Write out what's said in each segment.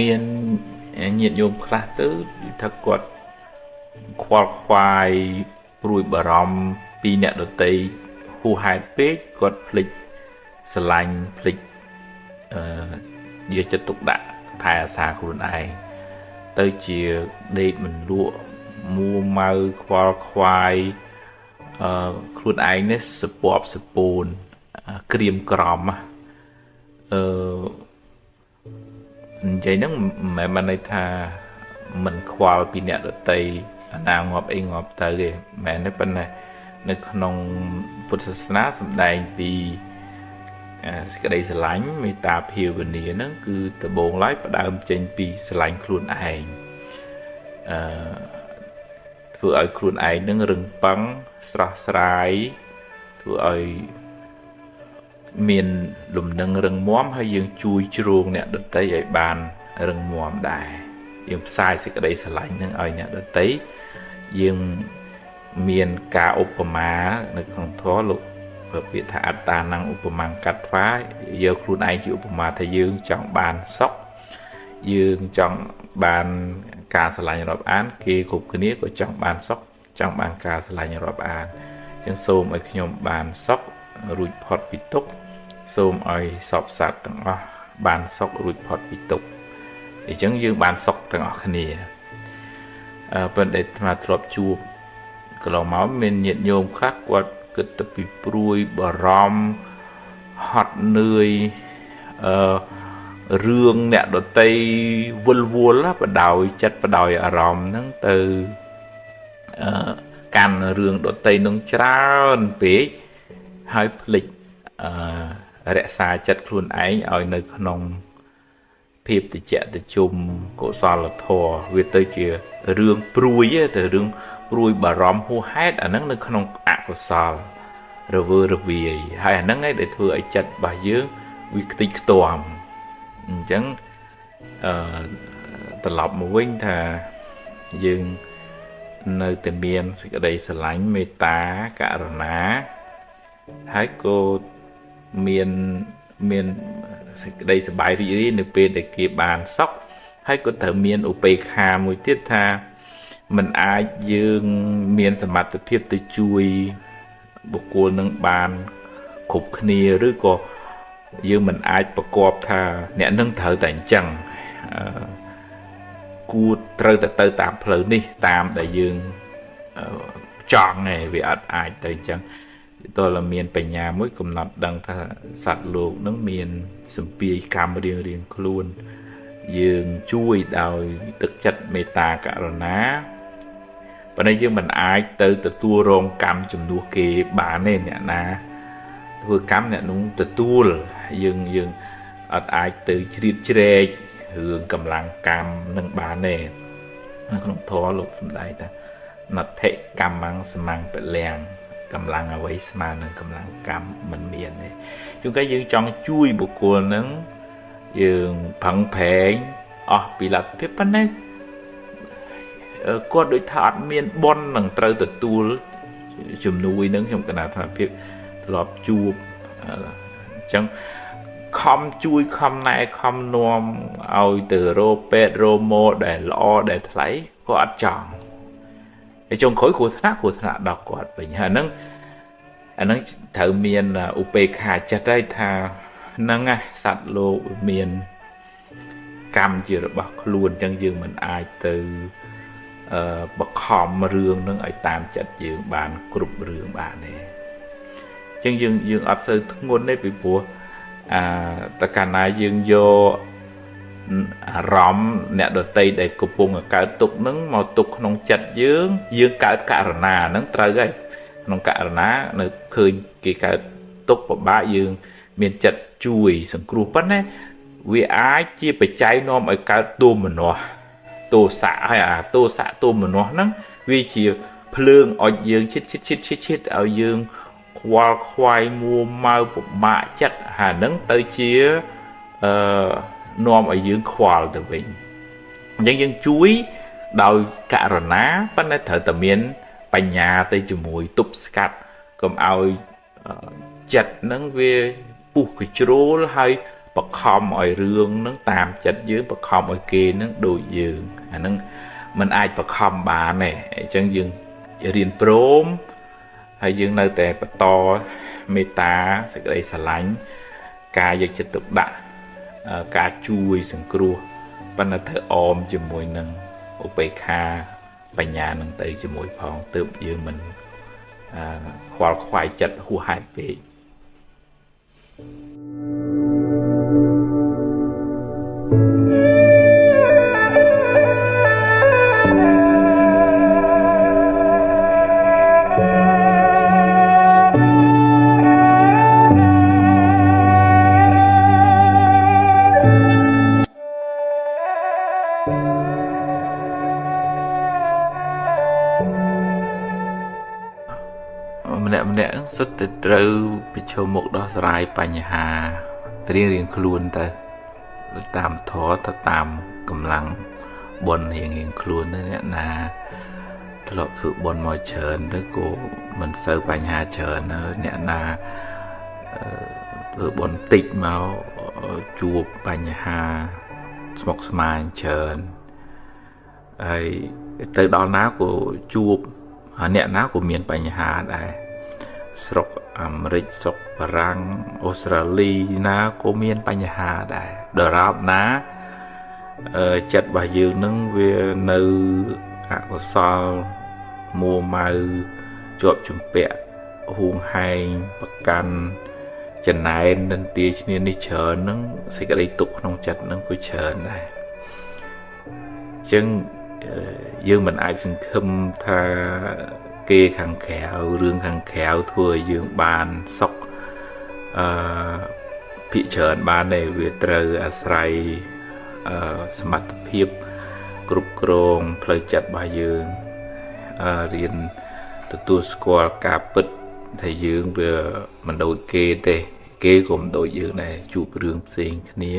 មានញាតិញោមខ្លះទៅថាគាត់ខ្វល់ខ្វាយព្រួយបារម្ភពីអ្នកដទៃហួសហេតុពេកគាត់ភ្លេចស្រឡាញ់ភ្លេចអឺយកចិត្តទុកដាក់ថែអាសាខ្លួនឯងទៅជាដេកមិនលក់មួម៉ៅខ្វល់ខ្វាយខ្លួនឯងនេះសពប់សពូនក្រៀមក្រំអឺនិយាយហ្នឹងមិនមែនន័យថាមិនខ្វល់ពីអ្នកដទៃអាណាងាប់អីងាប់ទៅទេមែនទេប៉ុន្តែនៅក្នុងពុទ្ធសាសនាសម្ដែងពីសេចក្តីស្រឡាញ់មេត្តាភាវនាហ្នឹងគឺដំបូងឡើយផ្ដើមចេញពីស្រឡាញ់ខ្លួនឯងអឺធ្វើឲ្យខ្លួនឯងនឹងរឹងប៉ឹងស្រស់ស្រាយធ្វើឲ្យមានលំនឹងរឹងមាំហើយយើងជួយជ្រោងអ្នកដទៃឲ្យបានរឹងមាំដែរយើងផ្សាយសេចក្តីស្រឡាញ់នឹងឲ្យអ្នកដទៃយើងមានការឧបមានៅក្នុងធម៌លោកពាក្យថាអត្តានំឧបមាកត្វាយកខ្លួនឯងជាឧបមាថាយើងចង់បានសុខយើងចង់បានការស្រឡាញ់រាប់អានគេគ្រប់គ្នាក៏ចង់បានសុខចង់បានការស្រឡាញ់រាប់អានអញ្ចឹងសូមឲ្យខ្ញុំបានសុខរួចផុតពីទុក្ខសូមឲ្យសពសត្វទាំងអស់បានសុខរួចផុតពីទុក្ខអញ្ចឹងយើងបានសុខទាំងអស់គ្នាប៉ុន្តែអាត្មាធ្លាប់ជួបកន្លងមកមានញាតិញោមខ្លះគាត់គិតទៅពីព្រួយបារម្ភហត់នឿយរឿងអ្នកដតីវិលវល់បដោយចិត្តបដោយអារម្មណ៍ហ្នឹងទៅកាន់រឿងដតីនឹងច្រើនពេកហើយភ្លេចរក្សាចិត្តខ្លួនឯងឲ្យនៅក្នុងភាពតិចតិជុំកុសលធម៌វាទៅជារឿងព្រួយទៅរឿងព្រួយបារម្ភហួសហេតុអាហ្នឹងនៅក្នុងអកុសលរវើរវាយហើយអាហ្នឹងឯងដែលធ្វើឲ្យចិត្តរបស់យើងវាខ្ទេចខ្ទាំអញ្ចឹងអឺត្រឡប់មកវិញថាយើងនៅតែមានសេចក្តីស្រឡាញ់មេត្តាករុណាហើយក៏មានសេចក្តីសប្បាយរីករាយនៅពេលដែលគេបានសុខហើយក៏ត្រូវមានឧបេក្ខាមួយទៀតថាมันអាចយើងមានសមត្ថភាពទៅជួយបុគ្គលនឹងបានគ្រប់គ្នាឬក៏យើងមិនអាចប្រកបថាអ្នកនឹងត្រូវតែអញ្ចឹងគួរត្រូវតែទៅតាមផ្លូវនេះតាមដែលយើងចង់ឯងវាអត់អាចទៅអញ្ចឹងតើមានបញ្ញាមួយកំណត់ដឹងថាសត្វលោកនឹងមានសម្ពាយកម្មរៀងរៀងខ្លួនយើងជួយដោយទឹកចិត្តមេត្តាករុណាប៉ុន្តែយើងមិនអាចទៅទទួលរងកម្មជំនួសគេបានទេអ្នកណាធ្វើកម្មអ្នកនោះទទួលយើងអត់អាចទៅជ្រៀតជ្រែករឿងកម្លាំងកម្មនឹងបានទេនៅក្នុងធម៌លោកសំដែងថាណដ្ឋិកម្មੰសមੰពលំកម្លាំងអ្វីស្មើនឹងកម្លាំងកម្មមិនមានទេជួនកាលយើងចង់ជួយបុគ្គលនឹងយើងប្រឹងប្រែងអស់ពីលទ្ធភាពប៉ុន្តែគាត់ដូចថាអត់មានបុណ្យនឹងត្រូវទទួលជំនួយនឹងខ្ញុំកណាថាភាពធ្លាប់ជួបអញ្ចឹងខំជួយខំណែខំនាំឲ្យទៅរកពេទ្យរកម៉ដែលល្អដែលថ្លៃក៏អត់ចង់ហើយចុងក្រោយគ្រោះថ្នាក់ដល់គាត់វិញហើយហ្នឹងអាហ្នឹងត្រូវមានឧបេក្ខាចិត្តហើយថាហ្នឹងណាសត្វលោកមានកម្មជារបស់ខ្លួនអញ្ចឹងយើងមិនអាចទៅបខំរឿងហ្នឹងឲ្យតាមចិត្តយើងបានគ្រប់រឿងបានទេអញ្ចឹងយើងអត់សូវធ្ងន់ទេពីព្រោះតកាលណាយើងយកអារម្មណ៍អ្នកដទៃដែលកំពុងកើតទុក្ខហ្នឹងមកទុកក្នុងចិត្តយើងយើងកើតករណាហ្នឹងត្រូវហើយក្នុងករណានៅឃើញគេកើតទុក្ខពិបាកយើងមានចិត្តជួយសង្គ្រោះប៉ុន្តែវាអាចជាបច្ច័យនាំឲ្យកើតទោមនស្សទោសៈហើយអាទោសៈទោមនស្សហ្នឹងវាជាភ្លើងអុចយើងឈិតឈិតឈិតឈិតឈិតឲ្យយើងខ្វល់ខ្វាយមួម៉ៅពិបាកចិត្តហើយហ្នឹងទៅជានាំឲ្យយើងខ្វល់ទៅវិញអញ្ចឹងយើងជួយដោយករណាប៉ុន្តែត្រូវតែមានបញ្ញាទៅជាមួយទប់ស្កាត់កុំឲ្យចិត្តហ្នឹងវាពុះកជ្រោលហើយ បខំឲ្យរឿងនឹងតាមចិត្តយើងបខំឲ្យគេនឹងដូចយើងអានឹងมันអាចបខំបានទេអញ្ចឹងយើងរៀនព្រមហើយយើងនៅតែបន្តមេត្តាសេចក្តីស្រឡាញ់ការយកចិត្តទុកដាក់ការជួយសង្គ្រោះប៉ុន្តែត្រូវអមជាមួយនឹងឧបេក្ខាបញ្ញានឹងទៅជាមួយផងទើបយើងមិនខ្វល់ខ្វាយចិត្តហួសហេតុពេកម្នាក់សុទ្ធតែត្រូវប្រឈមមុខដោះស្រាយបញ្ហារៀងៗខ្លួនទៅតាមធម៌ទៅតាមកម្លាំងបុណ្យរៀងៗខ្លួនទៅអ្នកណាធ្លាប់ធ្វើបុណ្យមកច្រើនទៅក៏មិនសូវបញ្ហាច្រើនអ្នកណាធ្វើបុណ្យតិចមកជួបបញ្ហាស្មុគស្មាញច្រើនហើយទៅដល់ណាក៏ជួបអ្នកណាក៏មានបញ្ហាដែរស្រុកអាមេរិកស្រុកបារាំងអូស្ត្រាលីណាក៏មានបញ្ហាដែរដរាបណាចិត្តរបស់យើងនឹងវានៅអកុសលមួម៉ៅជាប់ជំពាក់ហួងហែងប្រកាន់ចំណែននិន្ទាឈ្នានេះច្រើននឹងសេចក្តីទុក្ខក្នុងចិត្តនឹងក៏ច្រើនដែរអញ្ចឹងយើងមិនអាចសង្ឃឹមថាគេខាងក្រៅរឿងខាងក្រៅធ្វើឲ្យយើងបានសុខភាគច្រើនបានទេវាត្រូវអាស្រ័យសមត្ថភាពគ្រប់គ្រងផ្លូវចិត្តរបស់យើងរៀនទទួលស្គាល់ការពិតថាយើងវាមិនដូចគេទេគេក៏មិនដូចយើងដែរជួបរឿងផ្សេងគ្នា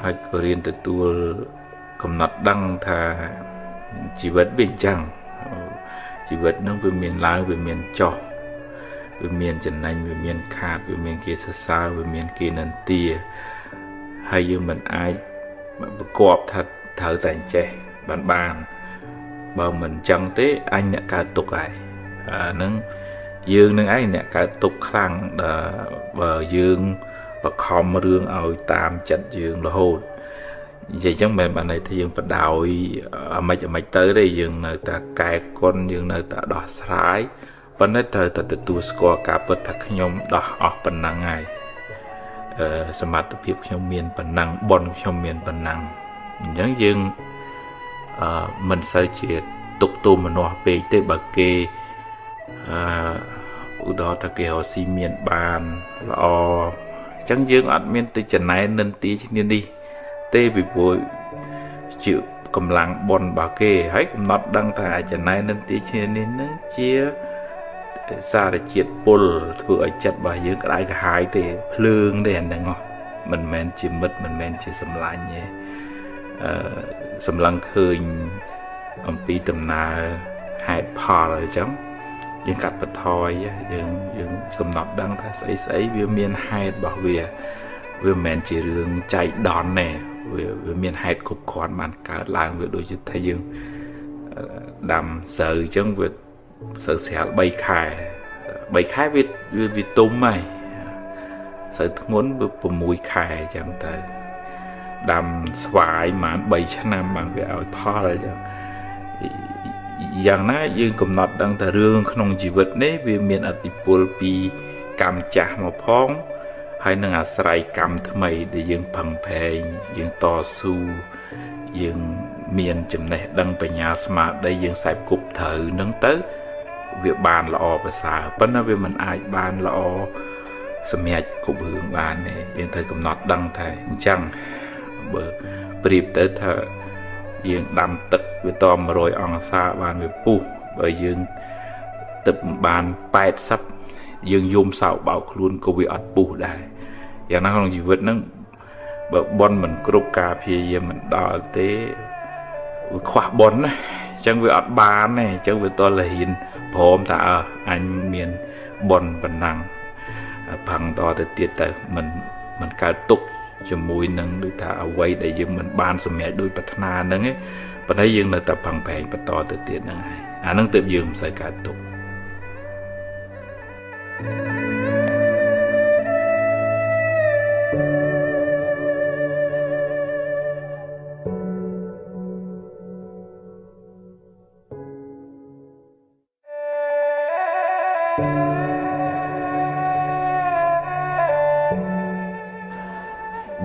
ហើយក៏រៀនទទួលកំណត់ដឹងថាជីវិតវាអញ្ចឹងជីវិតនឹងវាមានឡើងវាមានចុះវាមានចំណេញវាមានខាតវាមានគេសរសើរវាមានគេនិន្ទាហើយយើងមិនអាចប្រកបថាត្រូវតែអញ្ចេះបានបើមិនអញ្ចឹងទេអញអ្នកកើតទុក្ខហើយអានឹងយើងនឹងឯងអ្នកកើតទុក្ខខ្លាំងដល់បើយើងបខំរឿងឲ្យតាមចិត្តយើងរហូតនិយាយចឹងមិនបានន័យថាយើងបដោយអាម៉េចទៅទេយើងនៅតែកែកុនយើងនៅតែដោះស្រាយប៉ុន្តែត្រូវតែទទួលស្គាល់ការពិតថាខ្ញុំដោះអស់ប៉ុណ្ណឹងហើយសមត្ថភាពខ្ញុំមានប៉ុណ្ណឹងបុណ្យខ្ញុំមានប៉ុណ្ណឹងអញ្ចឹងយើងមិនសូវជាទុកទោមនស្សពេកទេបើគេឧទាហរណ៍ថាគេរកស៊ីមានបានល្អអញ្ចឹងយើងអត់មានទៅចំណែននិន្ទាឈ្នានេះទេពីព្រោះជាកម្លាំងបុណ្យរបស់គេហើយកំណត់ដឹងថាចំណែននិន្ទាឈ្នានេះនឹងជាសារជាតិពុលធ្វើឲ្យចិត្តរបស់យើងក្តៅក្រហាយទេភ្លើងទេអាហ្នឹងមិនមែនជាមិត្តមិនមែនជាសម្លាញ់ទេសម្លឹងឃើញអំពីដំណើរហេតុផលអញ្ចឹងយើងកាត់បន្ថយយើងកំណត់ដឹងថាស្អីវាមានហេតុរបស់វាវាមិនមែនជារឿងចៃដន្យទេវាមានហេតុគ្រប់គ្រាន់បានកើតឡើងវាដូចជាថាយើងដាំស្រូវអញ្ចឹងវាស្រូវស្រាល3ខែ3ខែវាទុំហើយស្រូវធ្ងន់វា6ខែអញ្ចឹងទៅដាំស្វាយប្រហែល3ឆ្នាំបានវាឲ្យផលអញ្ចឹងយ៉ាងណាយើងកំណត់ដឹងថារឿងក្នុងជីវិតនេះវាមានឥទ្ធិពលពីកម្មចាស់មកផងហើយនឹងអាស្រ័យកម្មថ្មីដែលយើងផឹងប្រែងយើងតស៊ូយើងមានចំណេះដឹងបញ្ញាស្មារតីយើងខ្សែគប់ត្រូវនឹងទៅវាបានល្អប្រសើរប៉ុន្តែវាមិនអាចបានល្អសម្រាប់គ្រប់រឿងបានទេយើងត្រូវកំណត់ដឹងថាអញ្ចឹងបើប្រៀបទៅថាយើងដាំទឹកវាត100អង្សាបានវាពុះបើយើងទឹកមិនបាន80យើងយំសោកបោកខ្លួនក៏វាអត់ពុះដែរយ៉ាងណាក្នុងជីវិតហ្នឹងបើបុណ្យមិនគ្រប់ការព្យាយាមមិនដល់ទេវាខ្វះបុណ្យណាអញ្ចឹងវាអត់បានទេអញ្ចឹងវាតលហ៊ានព្រមថាអញមានបុណ្យប៉ុណ្ណឹងផឹងតទៅទៀតទៅមិន មិនកើតទុក្ខជាមួយនឹងដូចថាអ្វីដែលយើងមិនបានសម្រេចដោយប្រាថ្នាហ្នឹងឯងប៉ុន្តែយើងនៅតែប្រឹងប្រែងបន្តទៅទៀតហ្នឹងហើយអាហ្នឹងទើបយើងមិនសូវកើតទុក្ខ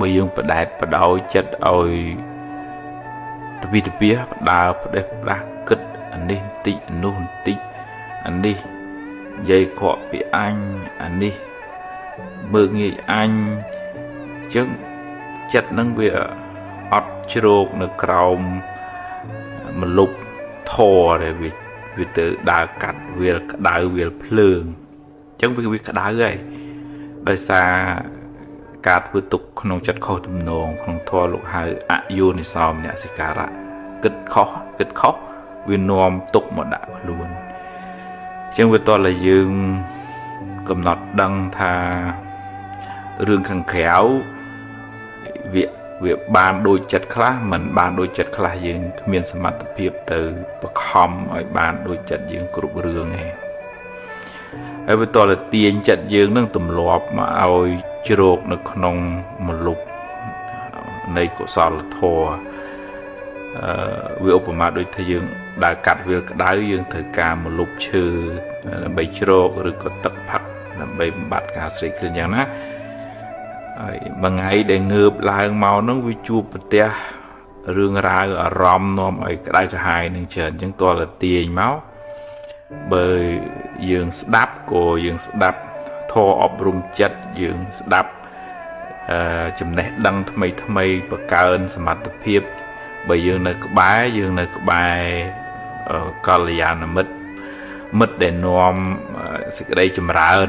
បើយើងបដែតបដោយចិត្តឲ្យទវិទវិបដើផ្ដេសផ្ដាស់គិតអានេះបន្តិចអានោះបន្តិចអានេះនិយាយខកពីអញអានេះមើលងាយអញអញ្ចឹងចិត្តនឹងវាអត់ជ្រោកនៅក្រោមមលុបធរដែលវាទៅដើរកាត់វាលក្តៅវាលភ្លើងអញ្ចឹងវាក្តៅហើយដោយសារការធ្វើទុកក្នុងចិត្តខុសទំនងក្នុងធម៌លោកហៅអយោនិសោមនសិការៈគិតខុសគិតខុសវានាំទុកមកដាក់ខ្លួនអញ្ចឹងវាតើយើងកំណត់ដឹងថារឿងខាងក្រៅវាបានដូចចិត្តខ្លះមិនបានដូចចិត្តខ្លះយើងគ្មានសមត្ថភាពទៅបខំឲ្យបានដូចចិត្តយើងគ្រប់រឿងទេហើយវាតើទាញចិត្តយើងនឹងទម្លាប់មកឲ្យជ្រោកនៅក្នុងមលុបនៃកុសលធម៌វាឧបមាដូចថាយើងដើរកាត់វាលក្តៅយើងត្រូវការមលុបឈើដើម្បីជ្រោកឬក៏ទឹកផឹកដើម្បីបំបត្តិការស្រេកឃ្លានយ៉ាងណាហើយមួយថ្ងៃដែលងើបឡើងមកហ្នឹងវាជួបប្រទះរឿងរ៉ាវអារម្មណ៍នាំឲ្យក្តៅក្រហាយនឹងច្រើនអញ្ចឹងតើទាញមកបើយើងស្ដាប់ក៏យើងស្ដាប់ធម៌អប់រំចិត្តយើងស្ដាប់ចំណេះដឹងថ្មីថ្មីបង្កើនសមត្ថភាពបើយើងនៅក្បែរយើងនៅក្បែរកល្យាណមិត្តមិត្តដែលនាំសេចក្តីចម្រើន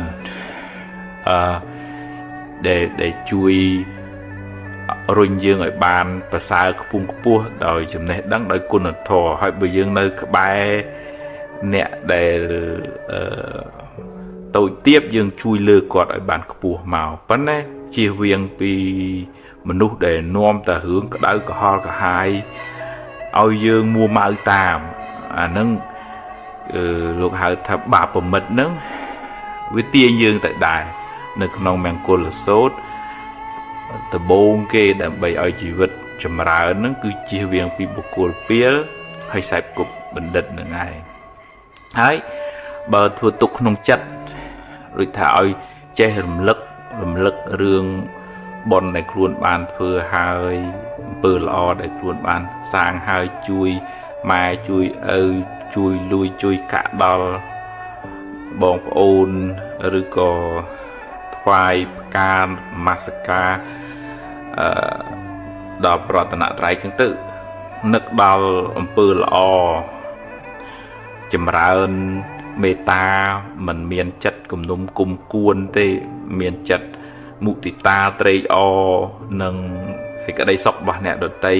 ដែលជួយរុញយើងឲ្យបានប្រសើរខ្ពង់ខ្ពស់ដោយចំណេះដឹងដោយគុណធម៌ហើយបើយើងនៅក្បែរអ្នកដែលតូចទៀបយើងជួយលើកគាត់ឲ្យបានខ្ពស់មកប៉ុន្តែជៀសវាងពីមនុស្សដែលនាំតែរឿងក្តៅក្រហល់ក្រហាយឲ្យយើងមួម៉ៅតាមអាហ្នឹងលោកហៅថាបាបមិត្តហ្នឹងវាទាញយើងទៅដែរនៅក្នុងមង្គលសូត្រដំបូងគេដើម្បីឲ្យជីវិតចម្រើនហ្នឹងគឺជៀសវាងពីបុគ្គលពាលហើយសេពគប់បណ្ឌិតហ្នឹងឯងហើយបើធ្វើទុកក្នុងចិត្តដូចថាឲ្យចេះរំលឹករឿងបុណ្យដែលខ្លួនបានធ្វើហើយអំពើល្អដែលខ្លួនបានសាងហើយជួយម៉ែជួយឪជួយលួយជួយកាក់ដល់បងប្អូនឬក៏ថ្វាយផ្កានមាសកាដល់ប្រតនត្រ័យចឹងទៅនឹកដល់អំពើល្អចម្រើនមេត្តាមិនមានចិត្តគំនុំគុំគួនទេមានចិត្តមុទិតាត្រេកអរនិងសេចក្តីសុខរបស់អ្នកដទៃ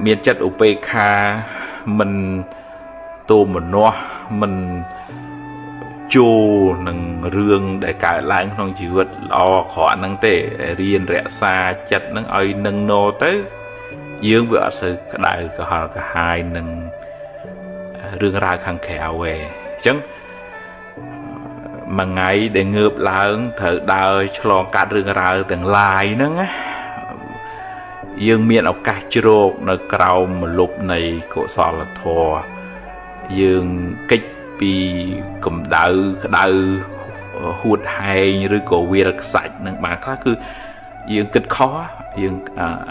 មានចិត្តឧបេក្ខាមិនទោមនស្សមិនចូលនឹងរឿងដែលកើតឡើងក្នុងជីវិតល្អអាក្រក់ហ្នឹងទេរៀនរក្សាចិត្តហ្នឹងឲ្យនឹងណទៅយើងវាអត់សូវក្តៅក្រហល់ក្រហាយនឹងរឿងរ៉ាវខាងក្រៅទេអញ្ចឹងមួយថ្ងៃដែលងើបឡើងត្រូវដើរឆ្លងកាត់រឿងរ៉ាវទាំងឡាយហ្នឹងណាយើងមានឱកាសជ្រោកនៅក្រោមមលុបនៃកុសលធម៌យើងកិច្ចពីកម្ដៅក្តៅហួតហែងឬក៏វាលខ្សាច់នឹងបានខ្លះគឺយើងគិតខុសយើង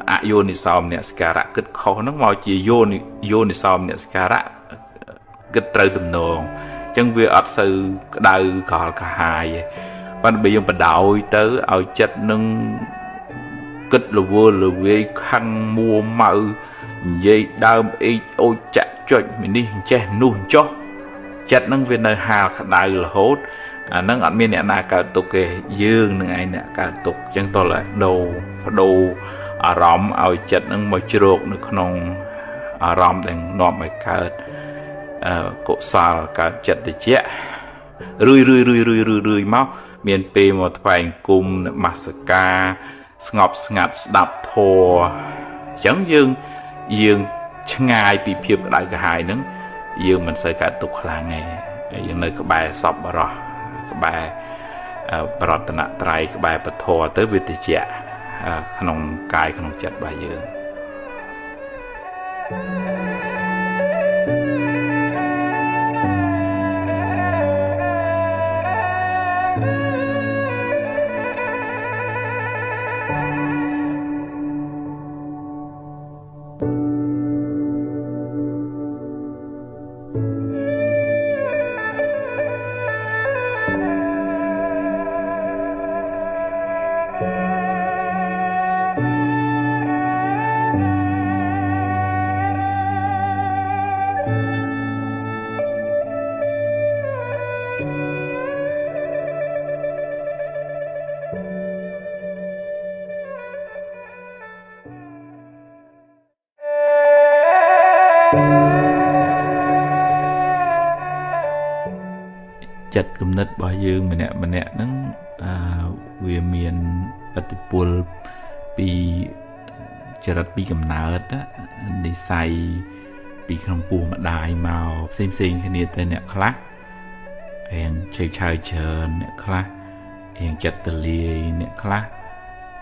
អយោនិសោមនសិការៈគិតខុសហ្នឹងមកជាយោនិសោមនសិការៈគិតត្រូវទំនងអញ្ចឹងវាអត់សូវក្តៅក្រហល់ក្រហាយទេប៉ុន្តែបើយើងបដោយទៅឲ្យចិត្តនឹងគិតលវើលវាយខឹងមួម៉ៅនិយាយដើមអេកអូចចាក់ចុចនេះចេះនោះចុះចិត្តនឹងវានៅហាលក្តៅរហូតអានឹងអត់មានអ្នកណាកើតទុកទេយើងនឹងឯងអ្នកកើតទុកអញ្ចឹងតោះដូរបដូរអារម្មណ៍ឲ្យចិត្តនឹងមកជ្រោកនៅក្នុងអារម្មណ៍ដែលនាំឲ្យកើតកុសលកើតចិត្តតិចរឿយរឿយរឿយរឿយរឿយមក មានពេលមកថ្វាយអង្គមនមស្ការស្ងប់ស្ងាត់ស្ដាប់ធម៌អញ្ចឹងយើងឆ្ងាយពីភាពក្តៅក្រហាយហ្នឹងយើងមិនសូវកើតទុក្ខខ្លាំងទេយើងនៅក្បែរសពបរោះក្បែរបរតនត្រ័យក្បែរពធទៅវាតិចក្នុងកាយក្នុងចិត្តរបស់យើងចិត្តគំនិតរបស់យើងម្នាក់ម្នាក់ហ្នឹងវាមានឥទ្ធិពលពីចរិតពីកំណើតនិស័យពីក្នុងពោះម្ដាយមកផ្សេងផ្សេងគ្នាទៅអ្នកខ្លះរៀងឆេវឆាវច្រើនអ្នកខ្លះរៀងចិត្តទលាយអ្នកខ្លះ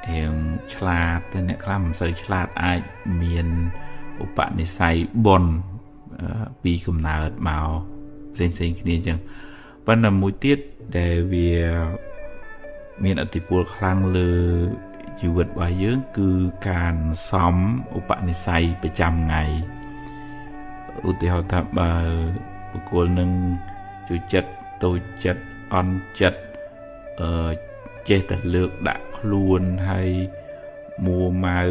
រៀងឆ្លាតទៅអ្នកខ្លះមិនសូវឆ្លាតអាចមានឧបនិស្ស័យបុណ្យពីកំណើតមកផ្សេងផ្សេងគ្នាអញ្ចឹងប៉ុន្តែមួយទៀតដែលវាមានឥទ្ធិពលខ្លាំងលើជីវិតរបស់យើងគឺការសំឧបនិស្ស័យប្រចាំថ្ងៃឧទាហរណ៍ថាបើបុគ្គលនឹងជួយចិត្តតូចចិត្តអន់ចិត្តចេះតែលើកដាក់ខ្លួនហើយមួម៉ៅ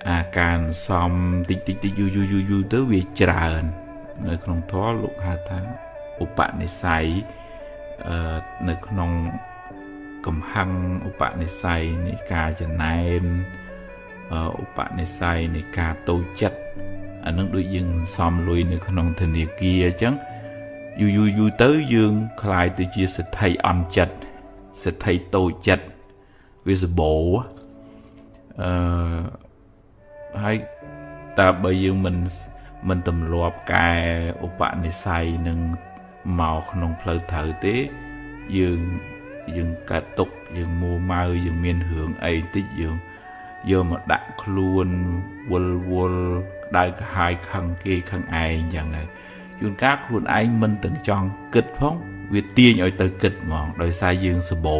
អាការសំតិចតិចតិចយូរយូរយូរយូរទៅវាច្រើននៅក្នុងធម៌លោកហៅថាឧបនិស្ស័យនៅក្នុងកំហឹងឧបនិស្ស័យនៃការចំណែនឧបនិស្ស័យនៃការតូចចិត្តអានឹងដូចយើងសំលុយនៅក្នុងធនាគារអញ្ចឹងយូរយូរយូរទៅយើងក្លាយទៅជាសេដ្ឋីអន់ចិត្តសេដ្ឋីតូចចិត្តវាសបោហើយតើបើយើងមិនទម្លាប់កែឧបនិស្ស័យនឹងមកក្នុងផ្លូវត្រូវទេយើងកើតទុក្ខយើងមួម៉ៅយើងមានរឿងអីតិចយើងយកមកដាក់ខ្លួនវល់វល់ក្តៅក្រហាយខឹងគេខឹងឯងអញ្ចឹងហើយជួនកាលខ្លួនឯងមិនទាំងចង់គិតផងវាទាញឲ្យទៅគិតហ្មងដោយសារយើងសបោ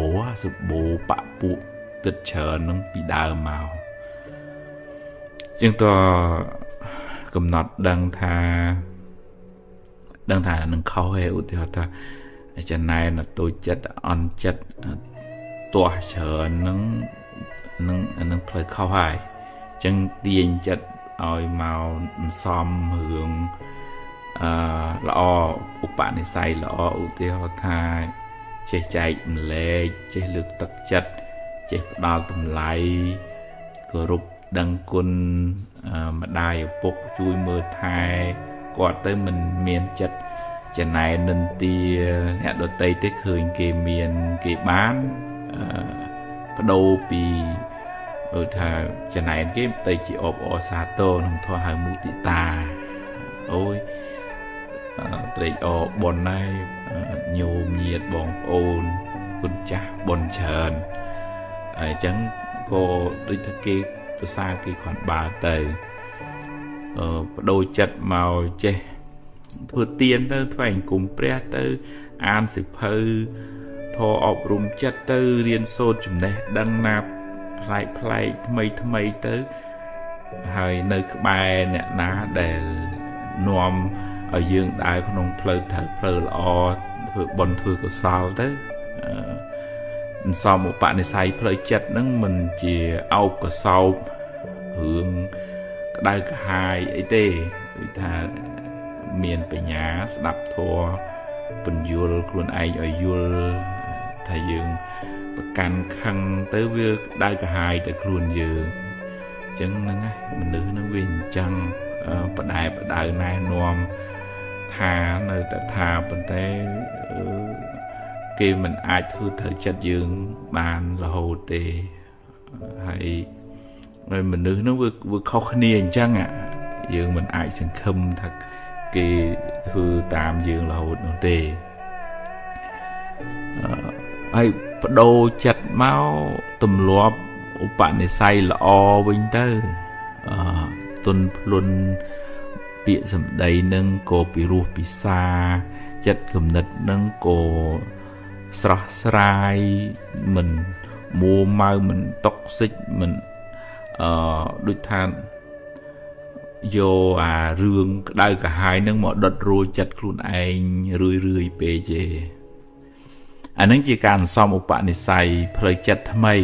បពួកគិតច្រើននឹងពីដើមមកជាងតកំណត់ដឹងថានឹងខុសឯឧទាហរណ៍ថាចំណែនតូចចិត្តអន់ចិត្តទាស់ច្រើននឹងផ្លូវខុសហើយអញ្ចឹងទាញចិត្តឲ្យមកសំរឿងល្អឧបនិស្ស័យល្អឧទាហរណ៍ថាចេះចែកម្លែកចេះលើកទឹកចិត្តចេះផ្ដល់តម្លៃគោរពដឹងគុណម្ដាយឪពុកជួយមើលថែគាត់ទៅមិនមានចិត្តចំណែននិន្ទាអ្នកដតីទេឃើញគេមានគេបានបដូរពីថាចំណែនគេទៅជាអបអរសាទរក្នុងធម៌ហៅមុទិតាអូយត្រេកអរបុណ្យហើយញោមញាតិបងប្អូនគុណចាស់បុណ្យច្រើនអញ្ចឹងក៏ដូចថាគេភាសាគេគ្រាន់បើទៅបដូរចិត្តមកចេះធ្វើទានទៅថ្វាយអង្គមព្រះទៅអានសិភៅធម៌អប់រំចិត្តទៅរៀនសូត្រចំណេះដឹងណាប្លែកប្លែកថ្មីថ្មីទៅហើយនៅក្បែរអ្នកណាដែលនាំឲ្យយើងដើរក្នុងផ្លូវត្រូវផ្លូវល្អធ្វើបុណ្យធ្វើកុសលទៅសំឧបនិស្ស័យផ្លូវចិត្តហ្នឹងមិនជាអោបកសោបរឿងក្តៅក្រហាយអីទេគឺថាមានបញ្ញាស្ដាប់ធម៌ពន្យល់ខ្លួនឯងឲ្យយល់ថាយើងប្រកាន់ខឹងទៅវាក្តៅក្រហាយទៅខ្លួនយើងអញ្ចឹងហ្នឹងណាមនុស្សហ្នឹងវាអញ្ចឹងបដែបដៅណែនាំថានៅតែថាប៉ុន្តែគេ គេមិនអាចធ្វើត្រូវចិត្តយើងបានរហូតទេហើយមនុស្សហ្នឹងវាខុសគ្នាអញ្ចឹងយើងមិនអាចសង្ឃឹមថាគេធ្វើតាមយើងរហូតនោះទេហើយបដូរចិត្តមកទម្លាប់ឧបនិស្ស័យល្អវិញទៅទុនភ្លុនពាក្យសម្ដីនឹងក៏ពិរោះពិសាចិត្តគំនិតនឹងក៏ស្រស់ស្រាយមិនមួម៉ៅមិនតុកសិចមិនដូចថាយកអារឿងក្តៅក្រហាយនឹងមកដុតរួចចិត្តខ្លួនឯងរឿយរឿយពេកទេអានឹងជាការអន្សំឧបនិស្ស័យផ្លូវចិត្តថ្មី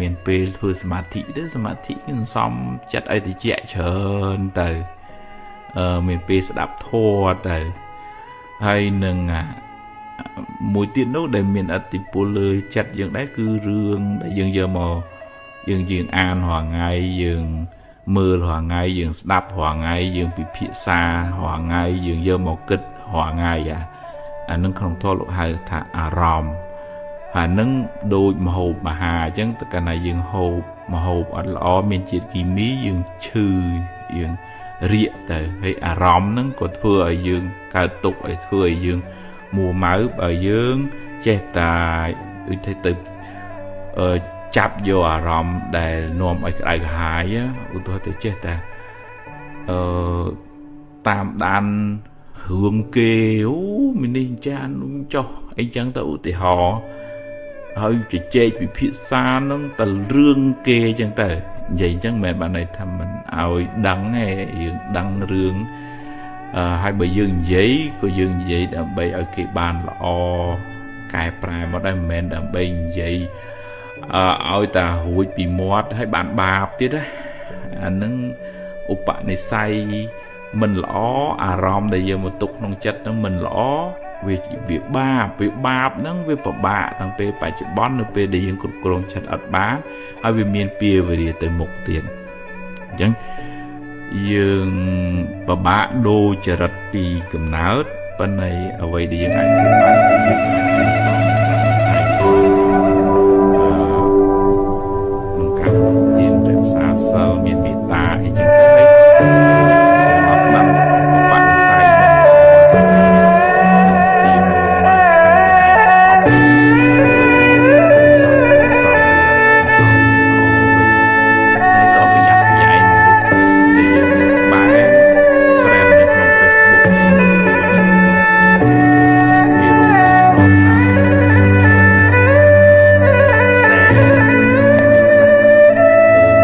មានពេលធ្វើសមាធិទៅសមាធិគឺអន្សំចិត្តឲ្យតិចច្រើនទៅមានពេលស្ដាប់ធម៌ទៅហើយនឹងមួយទៀតនោះដែលមានឥទ្ធិពលលើចិត្តយើងដែរគឺរឿងដែលយើងយកមកយើងអានរាល់ថ្ងៃយើងមើលរាល់ថ្ងៃយើងស្ដាប់រាល់ថ្ងៃយើងពិភាក្សារាល់ថ្ងៃយើងយកមកគិតរាល់ថ្ងៃអានឹងក្នុងធម៌លោកហៅថាអារម្មណ៍អានឹងដូចម្ហូបអាហារអញ្ចឹងតើកាលណាយើងហូបម្ហូបអត់ល្អមានជាតិគីមីយើងឈឺយើងរាកទៅហើយអារម្មណ៍ហ្នឹងក៏ធ្វើឲ្យយើងកើតទុក្ខឲ្យធ្វើឲ្យយើងមួម៉ៅបើយើងចេះតែដូចទៅចាប់យកអារម្មណ៍ដែលនាំឲ្យក្តៅក្រហាយឧទាហរណ៍ទៅចេះតែតាមដានរឿងគេអូមីនេះចានចុះអីចឹងទៅឧទាហរណ៍ហើយជជែកពិភាក្សានឹងតែរឿងគេចឹងទៅនិយាយចឹងមិនមែនបានន័យថាមិនឲ្យដឹងទេយើងដឹងរឿងហើយបើយើងនិយាយក៏យើងនិយាយដើម្បីឲ្យគេបានល្អកែប្រែមកដែរមិនមែនដើម្បីនិយាយឲ្យតែរួចពីមាត់ហើយបានបាបទៀតណាអានឹងឧបនិស្ស័យមិនល្អអារម្មណ៍ដែលយើងមកទុកក្នុងចិត្តនឹងមិនល្អវាបាបវាបាបហ្នឹងវាពិបាកតាំងពេលបច្ចុប្បន្ននៅពេលដែលយើងគ្រប់គ្រងចិត្តអត់បានហើយវាមានពៀវេរាទៅមុខទៀតអញ្ចឹងយើងពិបាកដូរចរិតពីកំណើតប៉ុន្តែអ្វីដែលយើងអាចធ្វើបានគឺយើងអាចសំនិស្ស័យក្នុងការរៀនរក្សាសិលមានមេត្តាអីចឹងទៅហើយអត់បានបនិស្ស័យមិនល្អចឹងទីមួយមកខាងឯងស្អប់សំសំវាវិញហើយក៏ប្រយ័ត្នប្រយែងមនុស្សដែលយើងនៅក្បែរ friend នៅក្នុង Facebook វារួមពីឆ្លងតាម Facebook សែ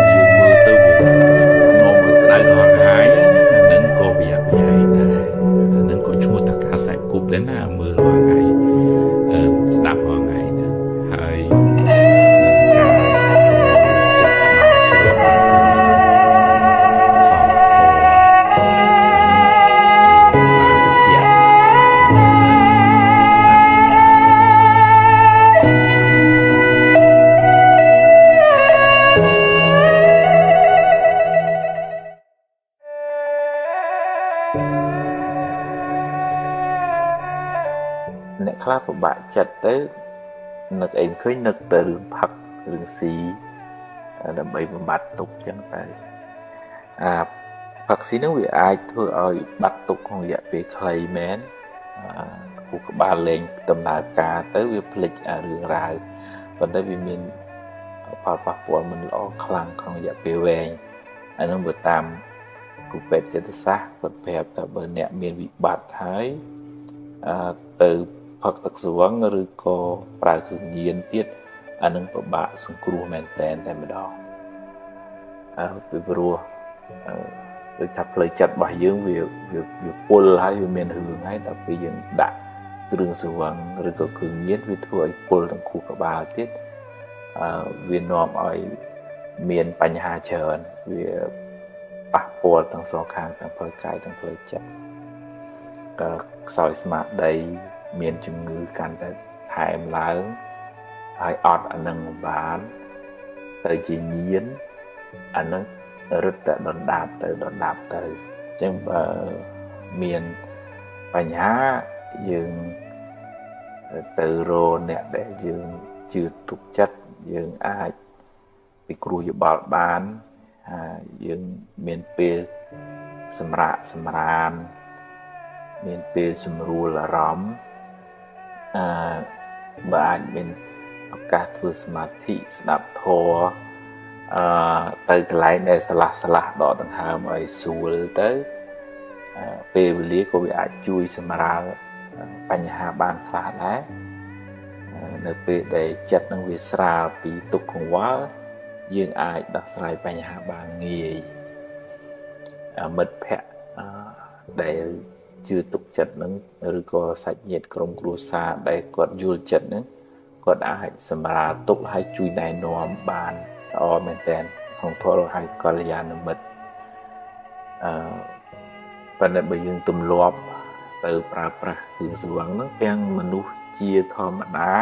យើងមើលទៅវានាំឲ្យក្តៅក្រហាយអានឹងក៏ប្រយ័ត្នប្រយែងដែរអានឹងក៏ឈ្មោះថាការខ្សែគប់ដែរណាមើលរាល់ថ្ងៃស្ដាប់រាល់ថ្ងៃហ្នឹងហើយការចិត្តដល់ជ្រៅសំធម៌បានជាអ្នកខ្លះពិបាកចិត្តទៅនឹកអីឃើញនឹកទៅរឿងផឹករឿងស៊ីដើម្បីបំបត្តិទុក្ខចឹងទៅអាផឹកស៊ីនឹងវាអាចធ្វើឲ្យបាត់ទុក្ខក្នុងរយៈពេលខ្លីមែនខួរក្បាលលែងដំណើរការទៅវាភ្លេចអារឿងរ៉ាវប៉ុន្តែវាមានផលប៉ះពាល់មិនល្អខ្លាំងក្នុងរយៈពេលវែងអានឹងបើតាមគ្រូពេទ្យចិត្តសាស្ត្រគាត់ប្រាប់ថាបើអ្នកមានវិបត្តិហើយទៅផឹកទឹកស្រវឹងឬក៏ប្រើគ្រឿងញៀនទៀតអានឹងពិបាកសង្គ្រោះមែនតែនតែម្ដងពីព្រោះដូចថាផ្លូវចិត្តរបស់យើងវាពុលហើយវាមានរឿងហើយដល់ពេលយើងដាក់គ្រឿងស្រវឹងឬក៏គ្រឿងញៀនវាធ្វើឲ្យពុលទាំងខួរក្បាលទៀតវានាំឲ្យមានបញ្ហាច្រើនវាប៉ះពាល់ទាំងសងខាងទាំងផ្លូវកាយទាំងផ្លូវចិត្តក៏ខ្សោយស្មារតីមានជំងឺកាន់តែថែមឡើងហើយអត់អានឹងបានទៅជាញៀនអានឹងរឹតតែដុនដាបទៅដុនដាបទៅអញ្ចឹងបើមានបញ្ហាយើង ទៅរកអ្នកដែលយើងជឿទុកចិត្តយើងអាចពិគ្រោះយោបល់បានយើងមានពេលសម្រាកសម្រានមានពេលសម្រួលអារម្មណ៍បើអាចមានឱកាសធ្វើសមាធិស្ដាប់ធម៌ទៅកន្លែងដែលឆ្លាស់ដកដង្ហើមឲ្យស្រួលទៅពេលវេលាក៏វាអាចជួយសម្រាលបញ្ហាបានខ្លះដែរនៅពេលដែលចិត្តនឹងវាស្រាលពីទុក្ខកង្វល់យើងអាចដោះស្រាយបញ្ហាបានងាយមិត្តភក្តិដែលជឿទុកចិត្តនឹងឬក៏សាច់ញាតិក្រុមគ្រួសារដែលគាត់យល់ចិត្តនឹងគាត់អាចសម្រាលទុក្ខហើយជួយណែនាំបានល្អមែនទែនក្នុងធម៌ហៅកល្យាណមិត្តប៉ុន្តែបើយើងទម្លាប់ទៅប្រើប្រាស់គ្រឿងស្រវឹងហ្នឹងទាំងមនុស្សជាធម្មតា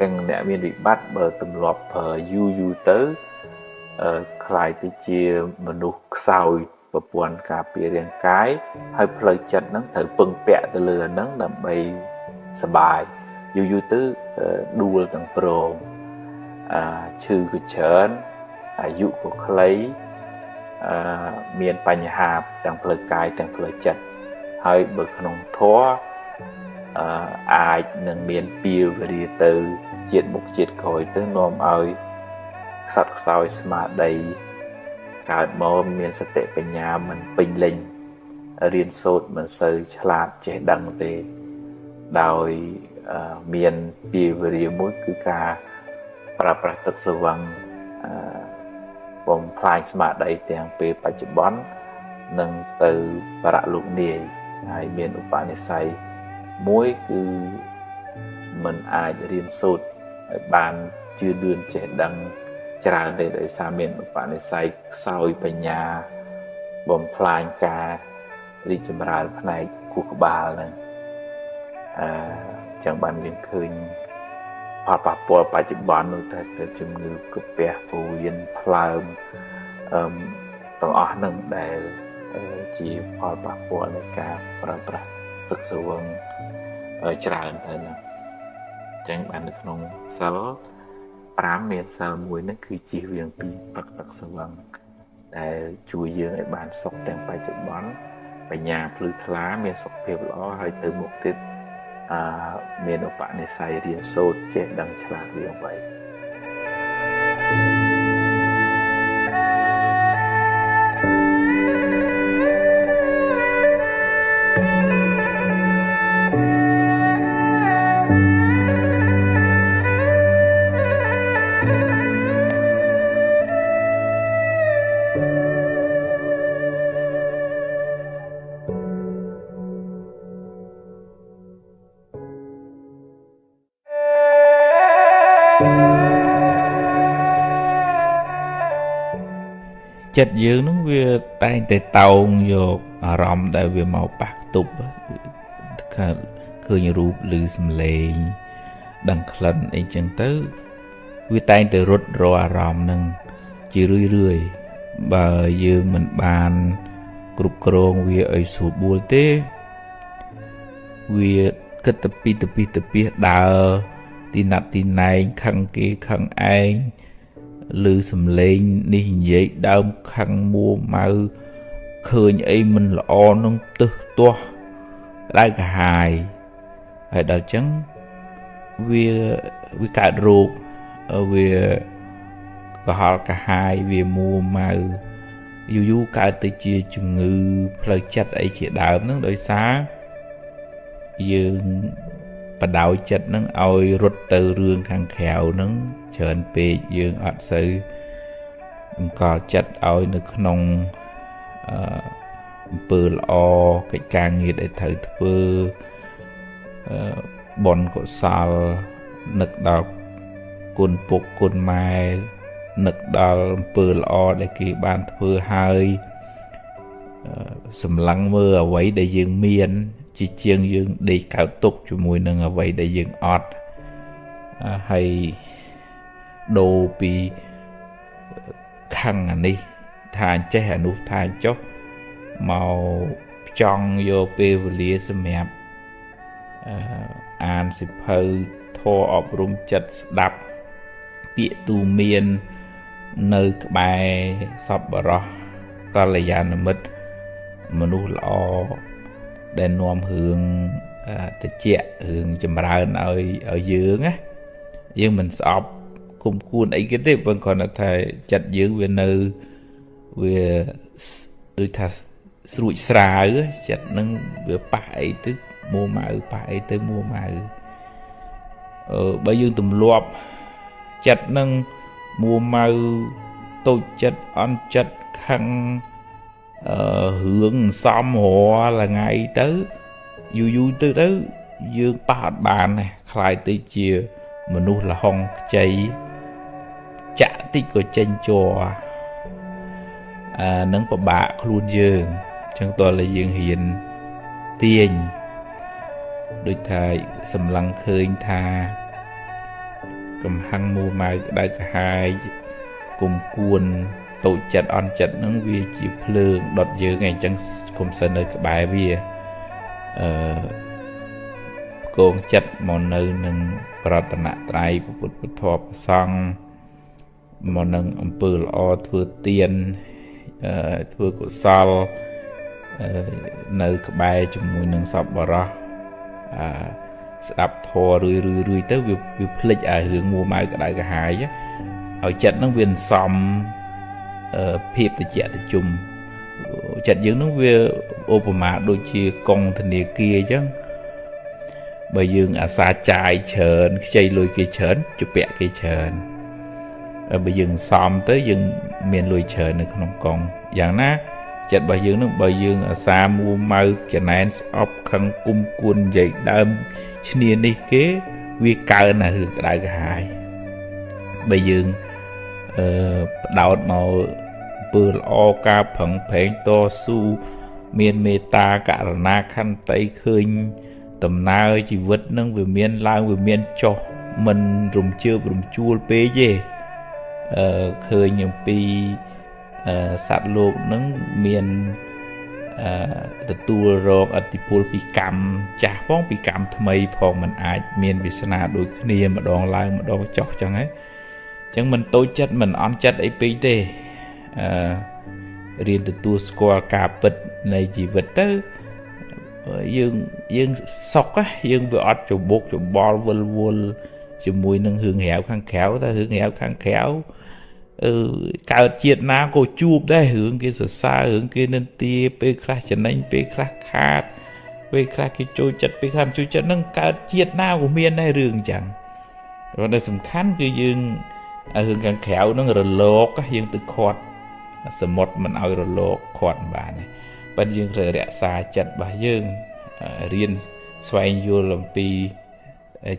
ទាំងអ្នកមានវិបត្តិបើទម្លាប់ប្រើយូរយូរទៅក្លាយទៅជាមនុស្សខ្សោយប្រព័ន្ធការពាររាងកាយហើយផ្លូវចិត្តហ្នឹងត្រូវពឹងពាក់ទៅលើអាហ្នឹងដើម្បីសប្បាយយូរយូរទៅដួលទាំងព្រមឈឺក៏ច្រើនអាយុក៏ខ្លីមានបញ្ហាទាំងផ្លូវកាយទាំងផ្លូវចិត្តហើយបើក្នុងធម៌អាចនឹងមានពៀវរាទៅជាតិមុខជាតិក្រោយទៅនាំឲ្យខ្សត់ខ្សោយស្មារតីកើតមកមានសតិបញ្ញាមិនពេញលេញរៀនសូត្រមិនសូវឆ្លាតចេះដឹងទេដោយមានពៀវរាមួយគឺការប្រើប្រាស់ទឹកស្រវឹងបំផ្លាញស្មារតីទាំងពេលបច្ចុប្បន្ននិងទៅបរលោកនាយហើយមានឧបនិស្ស័យមួយគឺមិនអាចរៀនសូត្រឲ្យបានជឿលឿនចេះដឹងច្រើនទេដោយសារមានឧបនិស្ស័យខ្សោយបញ្ញាបំផ្លាញការរីកចម្រើនផ្នែកខួរក្បាលហ្នឹងចឹងបានយើងឃើញផលប៉ះពាល់បច្ចុប្បន្ននោះតែទៅជំងឺកាពះពោះវៀនថ្លើមទាំងអស់ហ្នឹងដែលជាផលប៉ះពាល់នៃការប្រើប្រាស់ទឹកស្រវឹងច្រើនទៅហ្នឹងចឹងបាននៅក្នុងសិល5មានសិលមួយហ្នឹងគឺជៀសវាងពីផឹកទឹកស្រវឹងដែលជួយយើងឲ្យបានសុខទាំងបច្ចុប្បន្នបញ្ញាភ្លឺថ្លាមានសុខភាពល្អហើយទៅមុខទៀតមានឧបនិស្ស័យរៀនសូត្រចេះដឹងឆ្លាតវាអ្វីចិត្តយើងនឹងវាតែងតែតោងយកអារម្មណ៍ដែលវាមកប៉ះខ្ទប់ឃើញរូបឬសំឡេងដឹងក្លិនអីចឹងទៅវាតែងតែរត់រកអារម្មណ៍នឹងជារឿយរឿយបើយើងមិនបានគ្រប់គ្រងវាឲ្យស្រួលបួលទេវាគិតទៅពីទៅពីទៅពីដើរទីណាត់ទីណែងខឹងគេខឹងឯងឬសំឡេងនេះនិយាយដើមខឹងមួម៉ៅឃើញអីមិនល្អនឹងទឹះទាស់ក្តៅក្រហាយហើយដល់ចឹងវាកើតរោគវាកុហលកាហាយវាមួម៉ៅយូរយូរកើតទៅជាជំងឺផ្លូវចិត្តអីជាដើមហ្នឹងដោយសារយើងបដោយចិត្តហ្នឹងឲ្យរត់ទៅរឿងខាងក្រៅហ្នឹងច្រើនពេកយើងអត់សូវអង្គលចិត្តឲ្យនៅក្នុងអំពើល្អកិច្ចការងារដែលត្រូវធ្វើបុណ្យកុសលនឹកដល់គុណពុកគុណម៉ែនឹកដល់អំពើល្អដែលគេបានធ្វើហើយសម្លឹងមើលអ្វីដែលយើងមានជាជាងយើងដេកកើតទុកជាមួយនឹងអ្វីដែលយើងអត់ហើយដូរពីខឹងអានេះថាចេះអានោះថាចុះមកចង់យកពេលវេលាសម្រាប់ អានសិភៅធម៌អប់រំចិត្តស្ដាប់ពាក្យទូមាននៅក្បែរសប្បុរសកល្យាណមិត្តមនុស្សល្អដែលនាំរឿងតិចរឿងចម្រើនឲ្យយើងណាយើងមិនស្អប់គុំគួនអីគេទេប៉ុន្តែគ្រាន់តែថាចិត្តយើងវានៅវាដូចថាស្រួចស្រាវចិត្តនឹងវាប៉ះអីទៅមួម៉ៅប៉ះអីទៅមួម៉ៅបើយើងទម្លាប់ចិត្តនឹងមួម៉ៅតូចចិត្តអន់ចិត្តខឹងរឿងសំរាល់ថ្ងៃទៅយូរយូរទៅទៅយើងប៉ះអត់បានទេខ្លាយទៅជាមនុស្សលហុងខ្ចីចាក់តិចក៏ចេញជ័រនឹងពិបាកខ្លួនយើងអញ្ចឹងតើតែយើងរៀនទាញដូចថាសម្លឹងឃើញថាកំហឹងមួម៉ៅក្តៅក្រហាយគុំគួនតូចចិត្តអន់ចិត្តហ្នឹងវាជាភ្លើងដុតយើងឯងអញ្ចឹងគុំសិននៅក្បែរវាគងចិត្តមកនៅនឹងរតនត្រ័យពុទ្ធពធព្រះសង្ឃមកនឹងអំពើល្អធ្វើទានធ្វើកុសលនៅក្បែរជាមួយនឹងសប្បុរសស្ដាប់ធម៌រឿយរឿយទៅវាភ្លេចអារឿងមួម៉ៅក្តៅក្រហាយឲ្យចិត្តនឹងវាសំភាពតិចតិជុំចិត្តយើងនឹងវាឧបមាដូចជាកងធនាគារអញ្ចឹងបើយើងអាសាចាយច្រើនខ្ចីលុយគេច្រើនជពាក់គេច្រើនបើយើងសំទៅយើងមានលុយច្រើននៅក្នុងកងយ៉ាងណាចិត្តរបស់យើងនឹងបើយើងអាសាមួម៉ៅចំណែនស្អប់ខឹងគុំគួននិយាយដើមឈ្នានេះគេវាកើនអារឿងក្តៅក្រហាយបើយើងបដោតមកពើល្អការប្រឹងប្រែងតស៊ូមានមេត្តាករុណាខន្តីឃើញដំណើរជីវិតនឹងវាមានឡើងវាមានចុះមិនរំជើបរំជួលពេកទេឃើញអំពីសត្វលោកនឹងមានទទួលរងឥទ្ធិពលពីកម្មចាស់ផងពីកម្មថ្មីផងមិនអាចមានវាសនាដូចគ្នាម្ដងឡើងម្ដងចុះចឹងហ៎ចឹងមិនតូចចិត្តមិនអន់ចិត្តអីពេកទេរៀនទទួលស្គាល់ការពិតនៃជីវិតទៅយើងសុខយើងវាអត់ច្បុកច្បល់វិលវល់ជាមួយនឹងរឿងរ៉ាវខាងក្រៅតែរឿងរ៉ាវខាងក្រៅកើតជាតិណាក៏ជួបដែររឿងគេសរសើររឿងគេនិន្ទាពេលខ្លះចំណេញពេលខ្លះខាតពេលខ្លះគេចូលចិត្តពេលខ្លះមិនចូលចិត្តនឹងកើតជាតិណាក៏មានដែររឿងអញ្ចឹងប៉ុន្តែសំខាន់គឺយើងរឿងខាងក្រៅនឹងរលកយើងទៅខាត់សមុទ្រមិនឲ្យរលកខាត់បានទេប៉ុន្តែយើងត្រូវរក្សាចិត្តរបស់យើងរៀនស្វែងយល់អំពី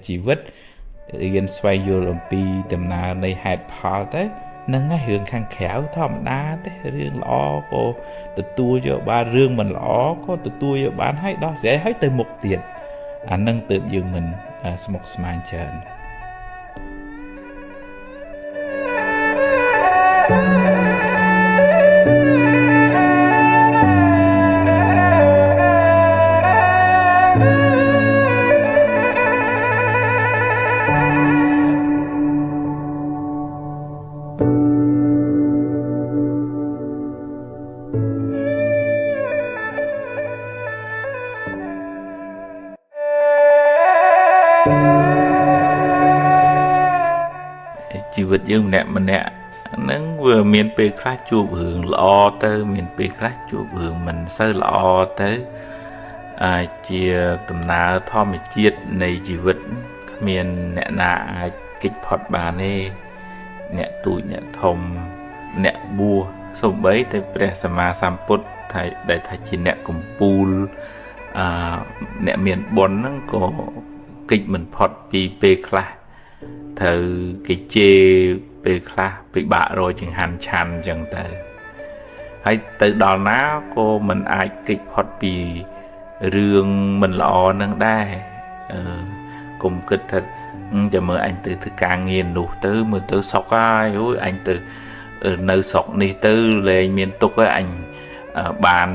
ជីវិតរៀនស្វែងយល់អំពីដំណើរនៃហេតុផលទៅហ្នឹងហើយរឿងខាងក្រៅធម្មតាទេរឿងល្អក៏ទទួលយកបានរឿងមិនល្អក៏ទទួលយកបានហើយដោះស្រាយហើយទៅមុខទៀតអានឹងទើបយើងមិនស្មុគស្មាញច្រើនជីវិតយើងម្នាក់ម្នាក់ហ្នឹងវាមានពេលខ្លះជួបរឿងល្អទៅមានពេលខ្លះជួបរឿងមិនសូវល្អទៅអាចជាដំណើរធម្មជាតិនៃជីវិតគ្មានអ្នកណាអាចគេចផុតបានទេអ្នកទូចអ្នកធំអ្នកបួសសូម្បីតែព្រះសម្មាសម្ពុទ្ធថាដែលថាជាអ្នកកំពូលអ្នកមានបុណ្យហ្នឹងក៏គេចមិនផុតពីពេលខ្លះត្រូវគេជេរពេលខ្លះពិបាករកចង្ហាន់ឆាន់អញ្ចឹងទៅហើយទៅដល់ណាក៏មិនអាចគេចផុតពីរឿងមិនល្អនឹងដែរកុំគិតថាចាំមើលអញទៅធ្វើការងារនោះទៅមើលទៅសុកហើយអូយអញទៅនៅស្រុកនេះទៅលែងមានទុកហើយអញបាន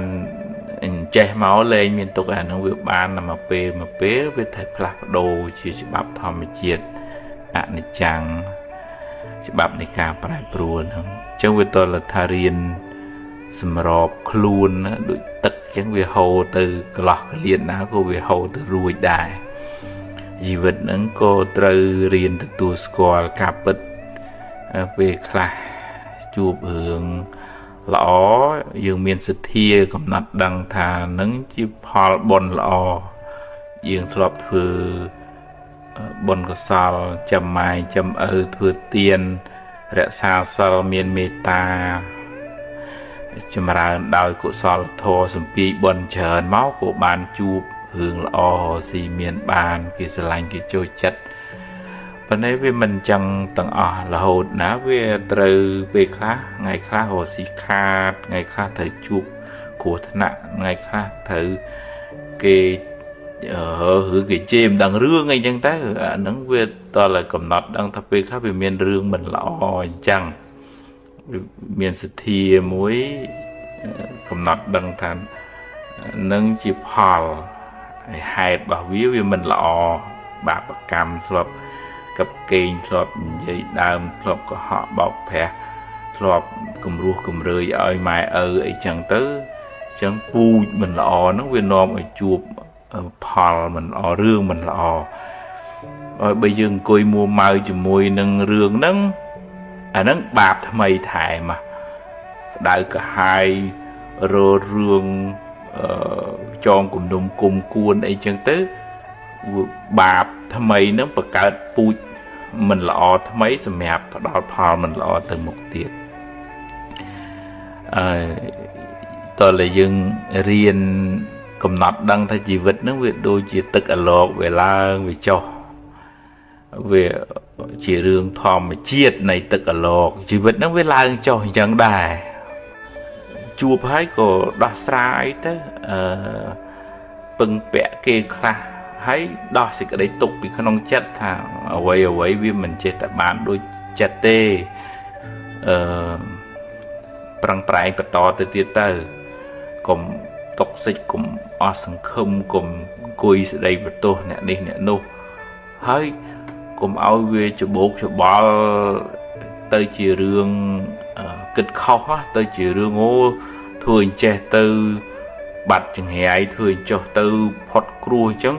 អញ្ចេះមកលែងមានទុកអាហ្នឹងវាបានតែមួយពេលមួយពេលវាត្រូវផ្លាស់ប្ដូរជាច្បាប់ធម្មជាតិអនិច្ចំច្បាប់នៃការប្រែប្រួលហ្នឹងអញ្ចឹងវាតលថារៀនសម្របខ្លួនណាដូចទឹកអញ្ចឹងវាហូរទៅកន្លោះកលៀនណាក៏វាហូរទៅរួចដែរជីវិតហ្នឹងក៏ត្រូវរៀនទទួលស្គាល់ការពិតពេលខ្លះជួបរឿងល្អយើងមានសទ្ធាកំណត់ដឹងថានឹងជាផលបុណ្យល្អយើងធ្លាប់ធ្វើបុណ្យកុសលចាំម៉ាយចាំឪធ្វើទានរក្សាសិលមានមេត្តាចម្រើនដោយកុសលធម៌សំពីបុណ្យច្រើនមកក៏បានជួបរឿងល្អស៊ីមានបានគេស្រឡាញ់គេចូលចិត្តប៉ុន្តែវាមិនចឹងទាំងអស់រហូតណាវាត្រូវពេលខ្លះថ្ងៃខ្លះរកស៊ីខាតថ្ងៃខ្លះត្រូវជួបគ្រោះថ្នាក់ថ្ងៃខ្លះត្រូវគេឬគេជេរមិនដឹងរឿងអីចឹងទៅអាហ្នឹងវាតើកំណត់ដឹងថាពេលខ្លះវាមានរឿងមិនល្អអញ្ចឹងមានសទ្ធាមួយកំណត់ដឹងថានឹងជាផលហេតុរបស់វាវាមិនល្អបាបកម្មធ្លាប់កັບកេងធ្លាប់និយាយដើមធ្លាប់កុហកបោកប្រាស់ធ្លាប់គំរោះគំរើយឲ្យម៉ែឪអីចឹងទៅអញ្ចឹងពូជមិនល្អហ្នឹងវានាំឲ្យជួបផលមិនល្អរឿងមិនល្អហើយបើយើងអង្គុយមួម៉ៅជាមួយនឹងរឿងហ្នឹងអាហ្នឹងបាបថ្មីថែមក្តៅក្រហាយររឿងចងគំនុំគុំគួនអីចឹងទៅបាបថ្មីហ្នឹងបង្កើតពូជមិនល្អថ្មីសម្រាប់ផ្ដល់ផលមិនល្អទៅមុខទៀតអឺតើតែយើងរៀនកំណត់ដឹងថាជីវិតហ្នឹងវាដូចជាទឹកអាឡកវាឡើងវាចុះវាជារឿងធម្មជាតិនៃទឹកអាឡកជីវិតហ្នឹងវាឡើងចុះអញ្ចឹងដែរជួបហើយក៏ដោះស្រាយទៅអឺពឹងពាក់គេខ្លះហើយដោះសេចក្តីទុកពីក្នុងចិត្តថាអ្វីអ្វីវាមិនចេះតែបានដូចចិត្តទេអឺប្រឹងប្រែងបន្តទៅទៀតទៅកុំតុកសិចកុំអស់សង្ឃឹមកុំអង្គុយស្ដីបន្ទោសអ្នកនេះអ្នកនោះហើយកុំឲ្យវាច្បោកច្បល់ទៅជារឿងគិតខុសទៅជារឿងអូធ្វើអញ្ចេះទៅបាត់ចង្រៃធ្វើអញ្ចោះទៅផុតគ្រោះអញ្ចឹង